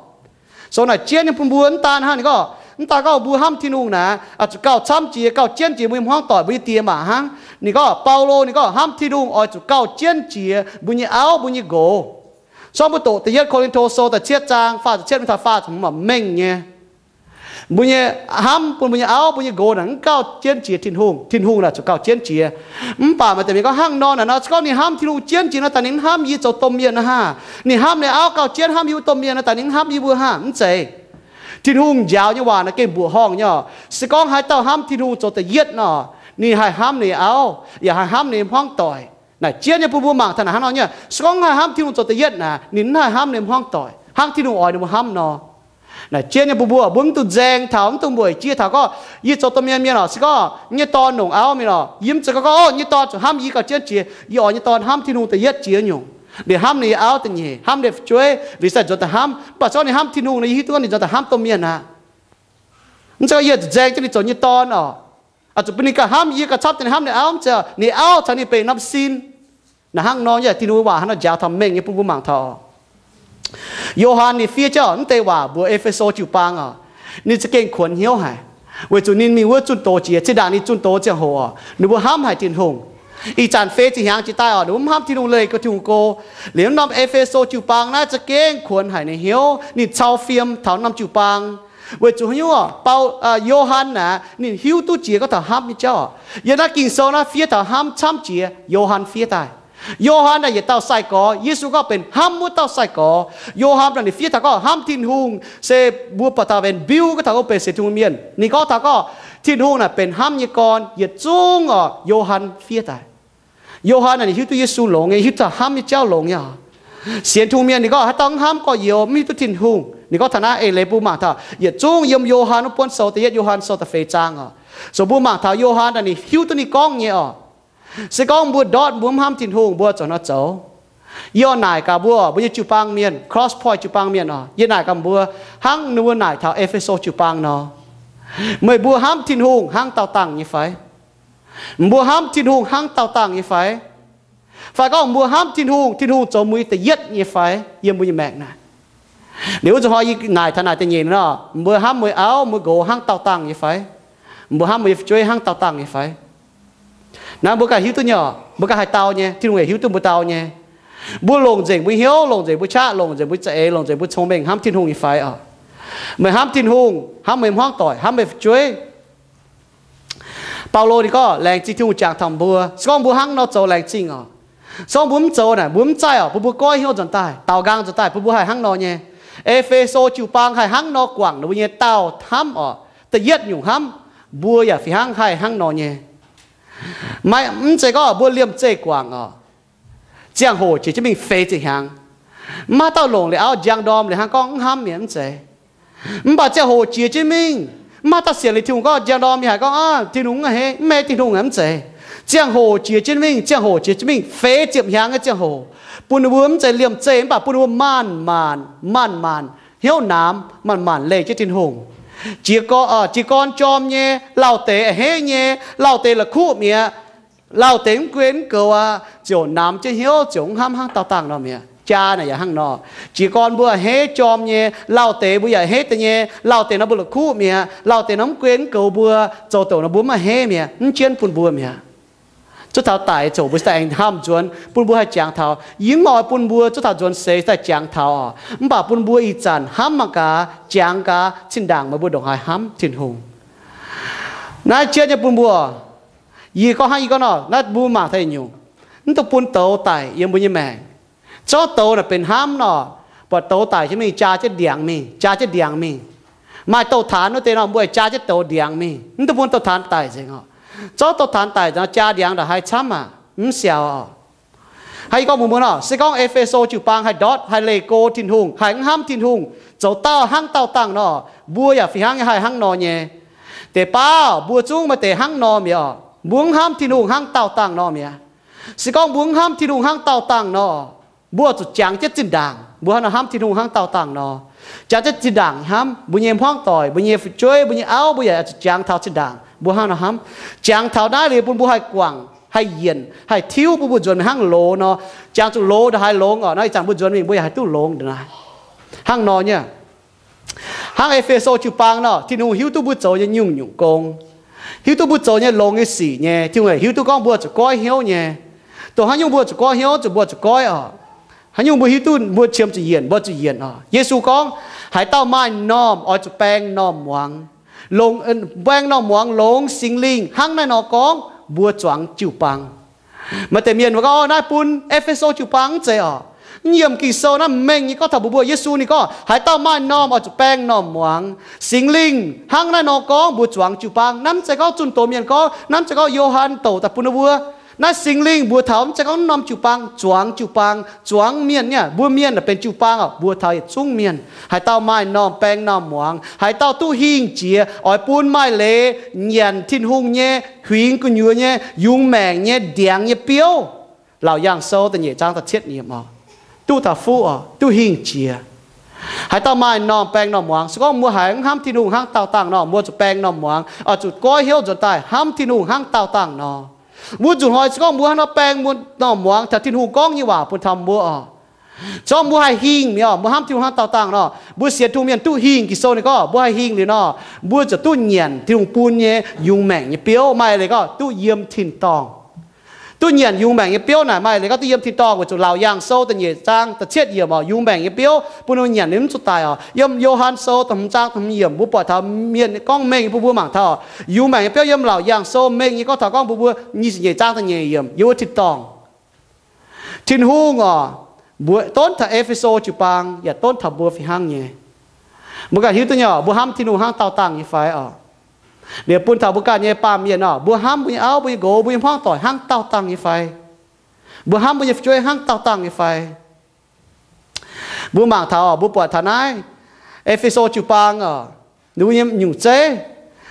Sou naaic jienv nyei bun mbuo mv daan hnangv, ninh gorngv, mv daan gorngv mbuo hnamv Tin-Hungh naaic oix zuqc gauh camv jiex, gauh jienv jiex mbuo nyei hmuangv doic, mbuo nyei diex maac hnangv. Ninh gorngv, Baulo ninh gorngv hnamv Tin-Hungh oix zuqc gauh jienv jiex mbuo nyei auv, mbuo nyei nqox. Sorng mbuo doqc da'yietv Ko^lin^to Sou da'cietv zaang faah ziepc cietv mingh taux faah ziepc hmz mengh nyei. Mbuo nyei hnamv bun mbuo nyei auv, mbuo nyei nqox naaic mv gauh jienv jiex Tin-Hungh. Tin-Hungh naaic zuqc gauh jienv jiex. Mv baac maaih deix mienh gorngv hnangv nor naaic nor, se gorngv ninh hnamv Tin-Hungh jienv jiex nor, daaih ninh mv hnamv yie zoux domh mienh nor haah? Ninh hnamv ninh auv gauh jienv hnamv yie wuov domh mienh nor, daaih ninh mv hnamv yie mbuo haah? Mv zeiz. Tin-Hungh njaaux nyei waac naaic gengh mbuoqc horngh nyei oc. Se gorngv haaix dauh hnamv Tin-Hungh zoux da'yietv nor, ninh haih hnamv ninh auv yaac haih hnamv ninh hmuangv doic. Naaic jienv nyei bun mbuo mangc taux naaic hnangv nor nyei. Se gorngv haih hnamv Tin-Hungh zoux da'yietv naaic, ninh mv haih hnamv ninh hmuangv doic, hnangv Tin-Hungh oix ninh mbuo hnamv nor. Naaic jienv nyei bun mbuo, mbuo mv dungx nzaeng taux, mv dungx mueic jiex taux gorngv, yie zoux domh mienh mienh oc, se gorngv nyei dorn longc auv mingh oc, yie mv zeiz gorngv, gorngv, o, nyei dorn zuqc hnamv yie gauh jienv jiex. Yie oix nyei dorn hnamv Tin-Hungh da'yietv jiex nyungc, liuz hnamv ninh nyei auv da'nyeic, hnamv ninh nyei fu'jueiv, liuz sai nzuonx daaih hnamv. Mv baac se gorngv ninh hnamv Tin-Hungh nor, yie hiuv duqv gorngv ninh nzuonx daaih hnamv domh mienh aqv. Mv zeiz gorngv yie zuqc nzaeng jienv ninh zoux nyei dorn oc, oix zuqc bun ninh gauh hnamv yie gauh camv deix ninh hnamv ninh auv. Mv zeiz, ninh auv caux ninh benx norm sin. Naaic hnangv nor nyei, Tin-Hungh waac hnangv nor njaaux taux mengh nyei bun mbuo mangc taux. Yo^han ninh fiev jienv mv deix waac mbuox E^fe^so jiu-baang oc. Ninh za'gengh kuonx hnyouv haic, weic zuqc ninh mingh wuov zunh doz jiex, zinh ndaangc ninh zunh doz ziangh hoc oc, ninh mbuo hnamv haic Tin-Hungh. Ih zanc feix ziepc hnyangx jiex daaih oc, ninh mbuo mv hnamv Tin-Hungh, leih go Tin-Hungh go. Liuz norm E^fe^so jiu-baang naaiv za'gengh kuonx haic ninh hnyouv, ninh cau fiem taux norm jiu-baang. Weic zuqc haaix nyungc oc? Bau, Yo^han naaic ninh hiuv duqv jiex gorngv taux hnamv nyei jauv oc. Yiem naaiv Ging-Sou naaiv fiev taux hnamv camv jiex Yo^han fiev daaih. Yo^han naaic yietc dauh sai-gorx, Yesu gorngv benx hnamv wuov dauh sai-gorx. Yo^han naaic ninh fiev taux gorngv hnamv Tin-Hungh se mbuo buatc taux benx mbiuv gorngv taux wuov benx sienx Tin-Hungh mienh. Ninh gorngv taux gorngv Tin-Hungh naaic benx hnamv nyei gorn yietc zungv oc. Yo^han fiev daaih. Yo^han naaic ninh hiuv duqv Yesu longx nyei, hiuv duqv hnamv nyei jauv longx nyei oc. Sienx Tin-Hungh mienh ninh gorngv haaix dauh mv hnamv gorx-youz, mv hiuv duqv Tin-Hungh. Ninh gorngv taux naaiv eix leiz mbuo mangc taux yietc zungv yiem Yo^han wuov buonv sou, da'yietv Yo^han sou da'feix zaang oc. So mbuo mangc taux Yo^han naaic ninh hiuv duqv ninh gorngv nyei oc. Se gorngv mbuo ndortv mbuo mv hnamv Tin-Hungh, mbuo zoux nor zoux. Yie oix naaic gaax mbuo, mbuo nyei jiu-baang mienh, Cross Point jiu-baang mienh oc, yie naaic gaax mbuo hnangv ninh mbuo naaic taux E^fe^so jiu-baang nor, meih mbuo hnamv Tin-Hungh hnangv daauh dangh nyei fai? Mbuo hnamv Tin-Hungh hnangv daauh dangh nyei fai? Fai gorngv mbuo hnamv Tin-Hungh, Tin-Hungh zoux mbuo nyei da'yietv nyei fai yiem mbuo nyei maengc naaic? Liuz wuov zanc hnoi yie naaic taux naaic da'nyeic nor, mbuo hnamv mbuo nyei auv, mbuo nqox hnangv daauh dangh nyei fai? Mbuo hnamv mbuo nyei fu'jueiv hnangv daauh dangh nyei fai? Naaiv mbuo ganh hiuv duqv nyei oc. Mbuo ganh haih dau nyei. Tin-Hungh yaac hiuv duqv mbuo dau nyei. Mbuo longc nzengc mbuo hnyouv, longc nzengc mbuo qaqv, longc nzengc mbuo za'eix, longc nzengc mbuo cong-mengh hnamv Tin-Hungh nyei fai oc? Meih hnamv Tin-Hungh, hnamv meih hmuangv doic, hnamv meih fu'jueiv. Baulo ninh gorngv laengz zingh Tin-Hungh jangx taux mbuo. Se gorngv mbuo hnangv nor zoux laengz zingh oc. Se gorngv mbuo mv zoux naaic, mbuo mv zaih oc, bun mbuo goiv hnyouv nzuonx daaih, daaux nqaang nzuonx daaih, bun mbuo haih hnangv nor nyei. E^fe^so jiu-baang haih hnangv nor guangc ninh mbuo nyei daauh hnamv oc. Da'yietv nyungc hnamv, mbuo yaac fih hnangv haih hnangv nor nyei. Maiv, mv zeiz gorngv mbuo liemh zeih guangc oc. Ziangh hoc jiex jienv mingh feix ziepc hnyangx, mv maaih dauh longc liuz auv njang ndorm liuz hnangv gorngv mv hnamv mi'aqv, mv zeiz. Mv baac ziangh hoc jiex jienv mingh, mv maaih dauh sienx liuz Tin-Hungh gorngv njang ndorm yie haiz gorngv, Aa, Tin-Hungh mv hei, mv hei Tin-Hungh aqv, mv zeiz. Ziangh hoc jiex jienv mingh, ziangh hoc jiex jienv mingh, feix ziepc hnyangx nyei ziangh hoc, bun ninh mbuo mv zeiz liemh zeih mv baac bun ninh mbuo manc-manc, manc-manc hnyouv namx, manc-manc leih jienv Tin-Hungh. Jiez gorn, jiez gorn jorm nyei, lauh deix a'hneiv nyei, lauh deix la'kuqv mi'aqv, lauh deix mv gunv mv goux aqv, ziouc namx jienv hnyouv, ziouc mv hnamv hnangv daauh dangh nor mi'aqv. Jaa naaic yaac hnangv nor. Jiez gorn mbuo a'hneiv jorm nyei, lauh deix mbuo yaac a'hneiv deix nyei, lauh deix nor mbuo la'kuqv mi'aqv, lauh deix nor mv gunv mv goux mbuo, zoux douc nor mbuo mv a'hneiv mi'aqv, mv jienv bun mbuo mi'aqv. Zuov taux daic ziouc mbuo daaih aengx hnamv nzuonx, bun mbuo haih jangx taux. Yie mv oix bun mbuo zuov taux nzuonx seix daaih jangx taux oc. Mv baac bun mbuo ih zanc hnamv mangc gaax, jangx gaax, zinh ndaangc meih mbuo ndongc haaix hnamv Tin-Hungh. Naaiv jienv nyei bun mbuo, yie gorngv hnangv yie gorngv nor, naaiv mbuo mangc taux nyungc, mv dungx bun douz daic yiem mbuo nyei maengc. Zorqv douz naaic benx hnamv nor, buatc douz daic jienv mingh, jaa jienv ndiangx mingh, jaa jienv ndiangx mingh. Maaih douz-taanx wuov deix nor, mbuo jaa jienv douz ndiangx mingh, mv dungx bun douz-taanx daic nzengc oc. Zorqv douz-taanx daic nzengc, jaa ndiangx ndongc haaix camv aqv? Mv siaaux oc. Hnangv yie gorngv mbuox mbuo nor, se gorngv E^fe^so jiu-baang haih ndortv, haih leih go Tin-Hungh, haih mv hnamv Tin-Hungh, zoux dauh hnangv daauh dangh nor, mbuo yaac fih hnangv nyei haih hnangv nor nyei. Deix baav mbuo zungv maaih deix hnangv nor mi'aqv. Mbuo mv hnamv Tin-Hungh hnangv daauh dangh nor mi'aqv. Se gorngv mbuo mv hnamv Tin-Hungh hnangv daauh dangh nor, mbuo zuqc jangx jienv zinh ndaangc mbuo hnangv nor hnamv Tin-Hungh hnangv daauh dangh nor. Jangx jienv zinh ndaangc hnamv, mbuo nyei hmuangv doic, mbuo nyei fu'jueiv, mbuo nyei auv, mbuo yaac zuqc jangx taux zinh ndaangc mbuo hnangv nor hnamv. Jangx taux naaiv liuz bun mbuo haih guangc, haih yienc, haih tiuv bun mbuo nzuonx mingh hnangv loz nor. Jangx zuqc loz ndongc haaix longx orqc nor, ih zanc mbuo nzuonx mingh mbuo yaac haih duqv longx ndongc naaiv. Hnangv nor nyei. Hnangv E^fe^so jiu-baang nor, Tin-Hungh hiuv duqv mbuo zoux nyei nyungc-nyungc gong, hiuv duqv mbuo zoux nyei longx nyei sic nyei. Tin-Hungh hiuv duqv gorngv mbuo zuqc goiv hnyouv nyei. Dongh haaix nyungc mbuo zuqc goiv hnyouv, zuqc mbuo zuqc goiv orqc. Haaix nyungc mbuo hiuv duqv mbuo qiemx zuqc yienc, mbuo zuqc yienc orqc. Yesu gorngv, haaix dauh maaih m'normh oix zuqc baeng m'normh muangx. Longx, baeng m'normh muangx longx Singx Lingh hnangv naaiv nor gorngv mbuo zuangx jiu-baang. Maaih deix mienh gorngv, naaiv bun E^fe^so jiu-baang mv zeiz orqc. Mv yiemc Ging-Sou naaiv m'mengh nyei gorngv taux mbuox mbuo, Yesu ninh gorngv, haaix dauh maaih m'normh oix zuqc baeng m'normh muangx. Singx Lingh hnangv naaiv nor gorngv mbuo zuangx jiu-baang. Naaiv mv zeiz gorngv zunh doz mienh gorngv, naaiv mv zeiz gorngv Yo^han douc daaih bun ninh mbuo. Naaiv Singx Lingh mbuox taux mv zeiz gorngv norm jiu-baang, zuangx jiu-baang, zuangx mienh nyei, mbuo mienh aah benx jiu-baang orqc, mbuox taux yietc zungv mienh. Haaix dauh maaih m'normh baeng m'normh muangx. Haaix dauh duqv hingh jiex oix bun maaih leiz nyanc Tin-Hungh nyei, huingx gu'nyuoz nyei, yungz maengc nyei, ndiangx nyei biouv. Laauc Yaangh Sou da'nyeic zaang da'cietv yiemc orqc, duqv taux fuqv orqc, duqv hingh jiex. Haaix dauh maaih m'normh baeng m'normh muangx. Se gorngv mbuo haiz mv hnamv Tin-Hungh hnangv daauh dangh nor, mbuo zuqc baeng m'normh muangx, oix zuqc goiv hnyouv nzuonx daaih hnamv Tin-Hungh hnangv daauh dangh nor. Mbuo nzunc hnoi se gorngv mbuo hnangv nor baeng mbuo m'normh muangx taux Tin-Hungh gorngv nyei waac bun taux mbuo orqc. Se gorngv mbuo haih hingh mi'aqv, mbuo hnamv Tin-Hungh hnangv daauh dangh nor, mbuo sienx Tin-Hungh mienh duqv hingh. Ging-Sou ninh gorngv mbuo haih hingh liuz nor, mbuo ziouc duqv nyanc Tin-Hungh bun nyei yungz maengc nyei biouv. Maaih leiz gorngv duqv yiem tin-dorngh. Duqv nyanc yungz maengc nyei biouv naaic maaih leiz gorngv duqv yiem tin-dorngh, weic zuqc Laauc Yaangh Sou da'nyeic zaang da'cietv yiemc orqc, yungz maengc nyei biouv bun ninh nyanc ninh mv zuqc daic orqc. Yiem Yo^han Sou da'hmz zaang da'hmz yiemc mbuo buatc taux mienh gorngv mengh bun mbuo mangc taux, yungz maengc nyei biouv yiem Laauc Yaangh Sou mengh nyei gorngv taux gorngv mbuox mbuo, nyic ziepc nyeic zaang da'nyeic yiemc, yiem wuov tin-dorngh. Tin-Hungh orqc, mbuo donv taux E^fe^so jiu-baang yaac donv taux mbuo fih hnangv nyei. Mbuo ganh hiuv duqv nyei orqc, mbuo hnamv Tin-Hungh hnangv daauh dangh nyei fai orqc? Liuz bun taux mbuo ganh nyei baamh mienh orqc, mbuo hnamv mbuo nyei auv, mbuo nyei nqox, mbuo nyei hmuangv doic hnangv daauh dangh nyei fai? Mbuo hnamv mbuo nyei fu'jueiv hnangv daauh dangh nyei fai? Mbuo mangc taux, mbuo buatc taux naaiv E^fe^so jiu-baang orqc, ninh mbuo nyei nyungc zeiv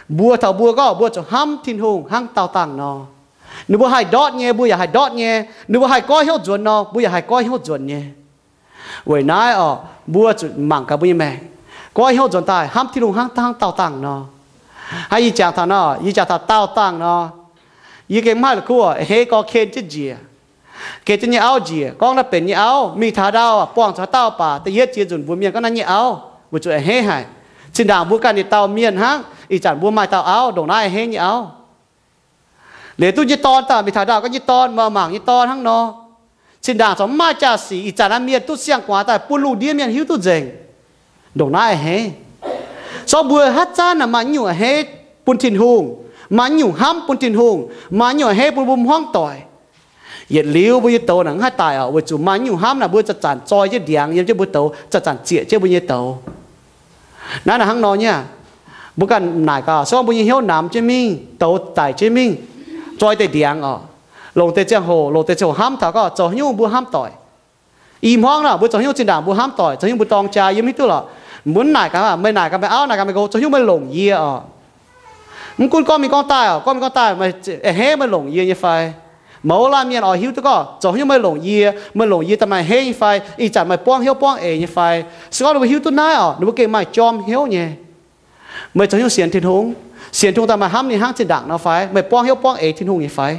mbuox taux mbuo gorngv mbuo zuqc hnamv Tin-Hungh hnangv daauh dangh nor. Ninh mbuo haih ndortv nyei, mbuo yaac haih ndortv nyei. Ninh mbuo haih goiv hnyouv nzuonx nor, mbuo yaac haih goiv hnyouv nzuonx nyei. Weic naaiv orqc, mbuo zuqc mangc gaax mbuo nyei maengc, goiv hnyouv nzuonx daaih hnamv Tin-Hungh hnangv, hnangv daauh dangh nor. Hnangv yie jangx taux nor, yie jangx taux daauh dangh nor, yie gengh mv haih la'kuqv a'hneiv gorx ken jienv njiec, geh jienv nyei auv njiec, gorngv naaiv benx nyei auv. Mingh taux haaix ndau buangh zuqc haaix dauh baac da'yietv ziex nzunc mbuox mienh gorngv naaiv nyei auv, weic zuqc a'hneiv haic. Zinh ndaangc mbuo ganh yietc dauh mienh hnangv, ih zanc mbuo maaih dauh auv, ndongc naaiv a'hneiv nyei auv. Liuz duqv nyei dorn daaih, mingh taux ndau gorngv nyei dorn, mbuo mangc nyei dorn hnangv nor. Zinh ndaangc corc mv maaih jaa-sic, ih zanc naaiv mienh duqv siang-guaax daaih bun lungh ndiev mienh hiuv duqv nzengc, ndongc naaiv a'hneiv. Zorqv mbuo haaix zanc naaic maaih nyungc a'hneiv bun Tin-Hungh, maaih nyungc hnamv bun Tin-Hungh, maaih nyungc a'hneiv bun mbuo hmuangv doic. Yietc liuz mbuo nyei douz naaic mv haih daic orqc, weic zuqc maaih nyungc hnamv naaic mbuo zanc-zanc zoi jienv ndiangx yiem jienv mbuo douz, zanc-zanc zieqc jienv mbuo nyei douz. Naaiv naaic hnangv nor nyei. Mbuo ganh naaic gaax, se gorngv mbuo nyei hnyouv namx jienv mingh, douz daic jienv mingh, zoi deix ndiangx orqc, longc deix ziangh hoc, longc deix ziangh hoc hnamv taux gorngv zoux haaix nyungc mbuo hnamv doic. I hmuangv naaic mbuo zoux haaix nyungc zinh ndaangc mbuo hnamv doic, zoux haaix nyungc mbuo dorng jaa, yie mv hiuv duqv lorqc. Mbuo mv naaic gaax, meih naaic gaax meih auv, naaic gaax meih nqox, zoux haaix nyungc meih longc yie orqc? Mv gunv gorngv mingh gorngv daaih orqc, gorngv mingh gorngv daaih meih a'hneiv meih longc yie nyei fai? Mouz laanh mienh oix hiuv duqv gorngv zoux haaix nyungc meih longc yie, meih longc yie daaih meih a'hneiv nyei fai? Ih zanc meih buangv hnyouv buangv eix nyei fai? Se gorngv ninh mbuo hiuv duqv naaiv orqc, ninh mbuo gengh maaih jorm hnyouv nyei. Meih zoux haaix nyungc sienx Tin-Hungh? Sienx Tin-Hungh daaih meih hnamv ninh hnangv zinh ndaangc nor fai? Meih buangv hnyouv buangv eix Tin-Hungh nyei fai?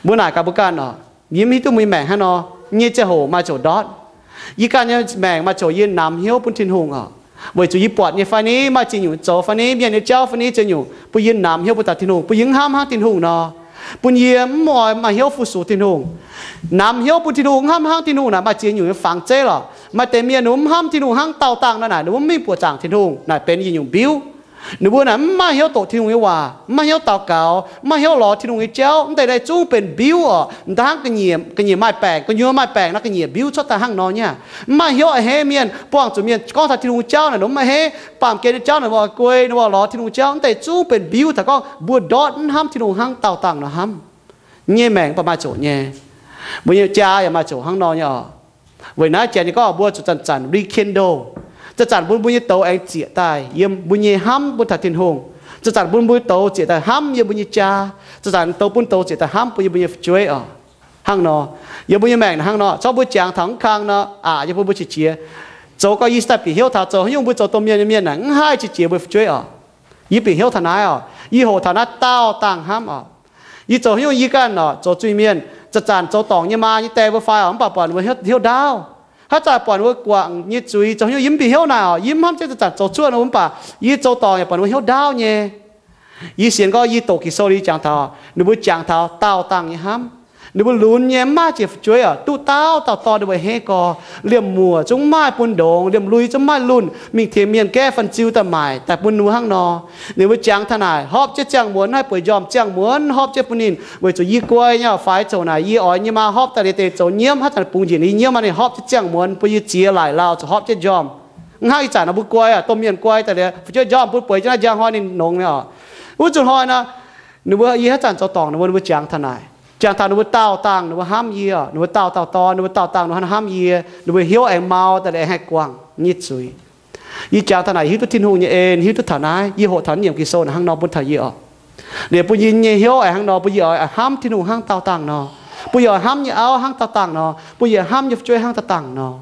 Mbuo naaic gaax mbuo ganh orqc, yie mv hiuv duqv mbuo nyei maengc hnangv nor, nyei ziangh hoc maaih ziouc ndortv. Yie ganh nyei maengc maaih ziouc yie namx hnyouv bun Tin-Hungh orqc, weic zuqc yie buatc nyei fai ni, maaih ziex nyungc zoux fai ni, mienh nyei jauv fai ni, ziex nyungc bun yie namx hnyouv bun taux Tin-Hungh, bun yie mv hnamv hnangv Tin-Hungh nor, bun yie mv oix maaih hnyouv fu-sux Tin-Hungh. Namx hnyouv bun Tin-Hungh, mv hnamv hnangv Tin-Hungh naaic maaih ziex nyungc nyei fangx zeiv lorqc. Maaih deix mienh ninh mbuo mv hnamv Tin-Hungh hnangv daauh dangh nor naaic, ninh mbuo mv mingh buoqc zaangc Tin-Hungh naaic, benx yietc nyungc mbiuv. Ninh mbuo naaic mv maaih hnyouv doqc Tin-Hungh nyei waac, mv maaih hnyouv daux gaux, mv maaih hnyouv lorz Tin-Hungh nyei jauv. Mv deix naaiv zungv benx mbiuv orqc. M'daaih hnangv ga'nyiec, ga'nyiec maaih baengc, gu'nyuoz maaih baengc nor, ga'nyiec mbiuv cuotv daaih hnangv nor nyei. Mv maaih hnyouv a'hneiv mienh, buangh zuqc mienh gorngv taux Tin-Hungh jauv naaic, ninh mv a'hneiv. Baamh gen nyei jauv naaic, ninh mbuo oix guei, ninh mbuo oix lorz Tin-Hungh jauv. Mv deix zungv benx mbiuv taux gorngv mbuo ndortv mv hnamv Tin-Hungh hnangv daauh dangh nor hnamv. Nyei maengc baac maaih ziouc nyei. Mbuo nyei jaa yaac maaih zuqc hnangv nor nyei oc. Weic naaiv janx nyei gorngv mbuo zuqc zanc-zanc rekindle, zanc-zanc bun mbuo nyei douz aengx zieqc daaih yiem mbuo nyei hnamv bun taux Tin-Hungh. Zanc-zanc bun mbuo douz zieqc daaih hnamv yiem mbuo nyei jaa. Zanc-zanc douz bun douz zieqc daaih hnamv bun yiem mbuo nyei fu'jueiv oc. Hnangv nor, yiem mbuo nyei maengc hnangv nor, corc mbuo jangx taux mv kang nor, aqc yiem bun mbuo qiex jiez. Zoux gau yie se daaih bieqc hnyouv taux zoux haaix nyungc mbuo zoux domh mienh nyei mienh naaic mv haih qiex jiez mbuo fu'jueiv oc. Yie bieqc hnyouv taux naaiv oc. Yie hoqc taux naaiv daauh dangh hnamv oc. Yie zoux haaix nyungc yie ganh oc, zoux zuiz-mienh, zanc-zanc zoux dorngc nyei maa nyei die mbuo fai oc, mv baac buatc ninh mbuo hnyouv ndaauv. Haaix zanc buatc ninh mbuo guangc nyei zuiz, zoux haaix nyungc yie mv bieqc hnyouv naaic oc. Yie mv hnamv jienv zanc-zanc zoux cuotv ninh mbuo, mv baac yie zoux dorngc yaac buatc ninh mbuo hnyouv ndaauv nyei. Yie sienx gorngv yie doqc Ging-Sou liuz jangx taux, ninh mbuo jangx taux daauh dangh nyei hnamv. Ninh mbuo lunx nyei, mv maaih jiex fu'jueiv oc, duqv daauh dauh dorn ninh mbuo hei gorx. Liemh muoc zungv mv maaih bun ndongx, liemh lui zungv mv maaih lunh, mingh tengx mienh gaeqv fan-ziu daaih maaic daaih bun ninh mbuo hnangv nor. Ninh mbuo jangx taux naaic, horpc jienv ziangh muonz haih bueix njormh, ziangh muonz horpc jienv bun ninh, weic zuqc yie guai nyei oc, faix zoux naaic yie oix nyei maa horpc daaih liuz deix zoux nyiemv, haaix zanc bungx njiec ninh nyiemv aqv, ninh horpc jienv ziangh muonz bun yie ziex laaic lauh zuqc horpc jienv njormh. Mv hnangv ih zanc nor mbuo guai aqv, domh mienh guai daaih liuz fu'jueiv njormh bun bueix jienv naaiv njang hnoi ninh nongx nyei oc. Wuov zuqc hnoi nor, ninh mbuo, yie haaix zanc zoux dorngc ninh mbuo, ninh mbuo jangx taux naaic, jangx taux ninh mbuo daauh dangh ninh mbuo hnamv yie oc. Ninh mbuo daauh dauh dorn, ninh mbuo daauh dangh ninh mbuo hnamv yie, ninh mbuo hnyouv aengx mau daaih liuz aengx haih guangc nyei zuiz. Yie jangx taux naaic hiuv duqv Tin-Hungh nyei en, hiuv duqv taux naaiv, yie hoqc taux naaiv yiemc Ging-Sou naaic hnangv nor bun taux yie oc. Liuz bun yie nyei hnyouv aengx hnangv nor, bun yie oix hnamv Tin-Hungh hnangv daauh dangh nor, bun yie oix hnamv nyei auv hnangv daauh dangh nor, bun yie hnamv nyei fu'jueiv hnangv daauh dangh nor.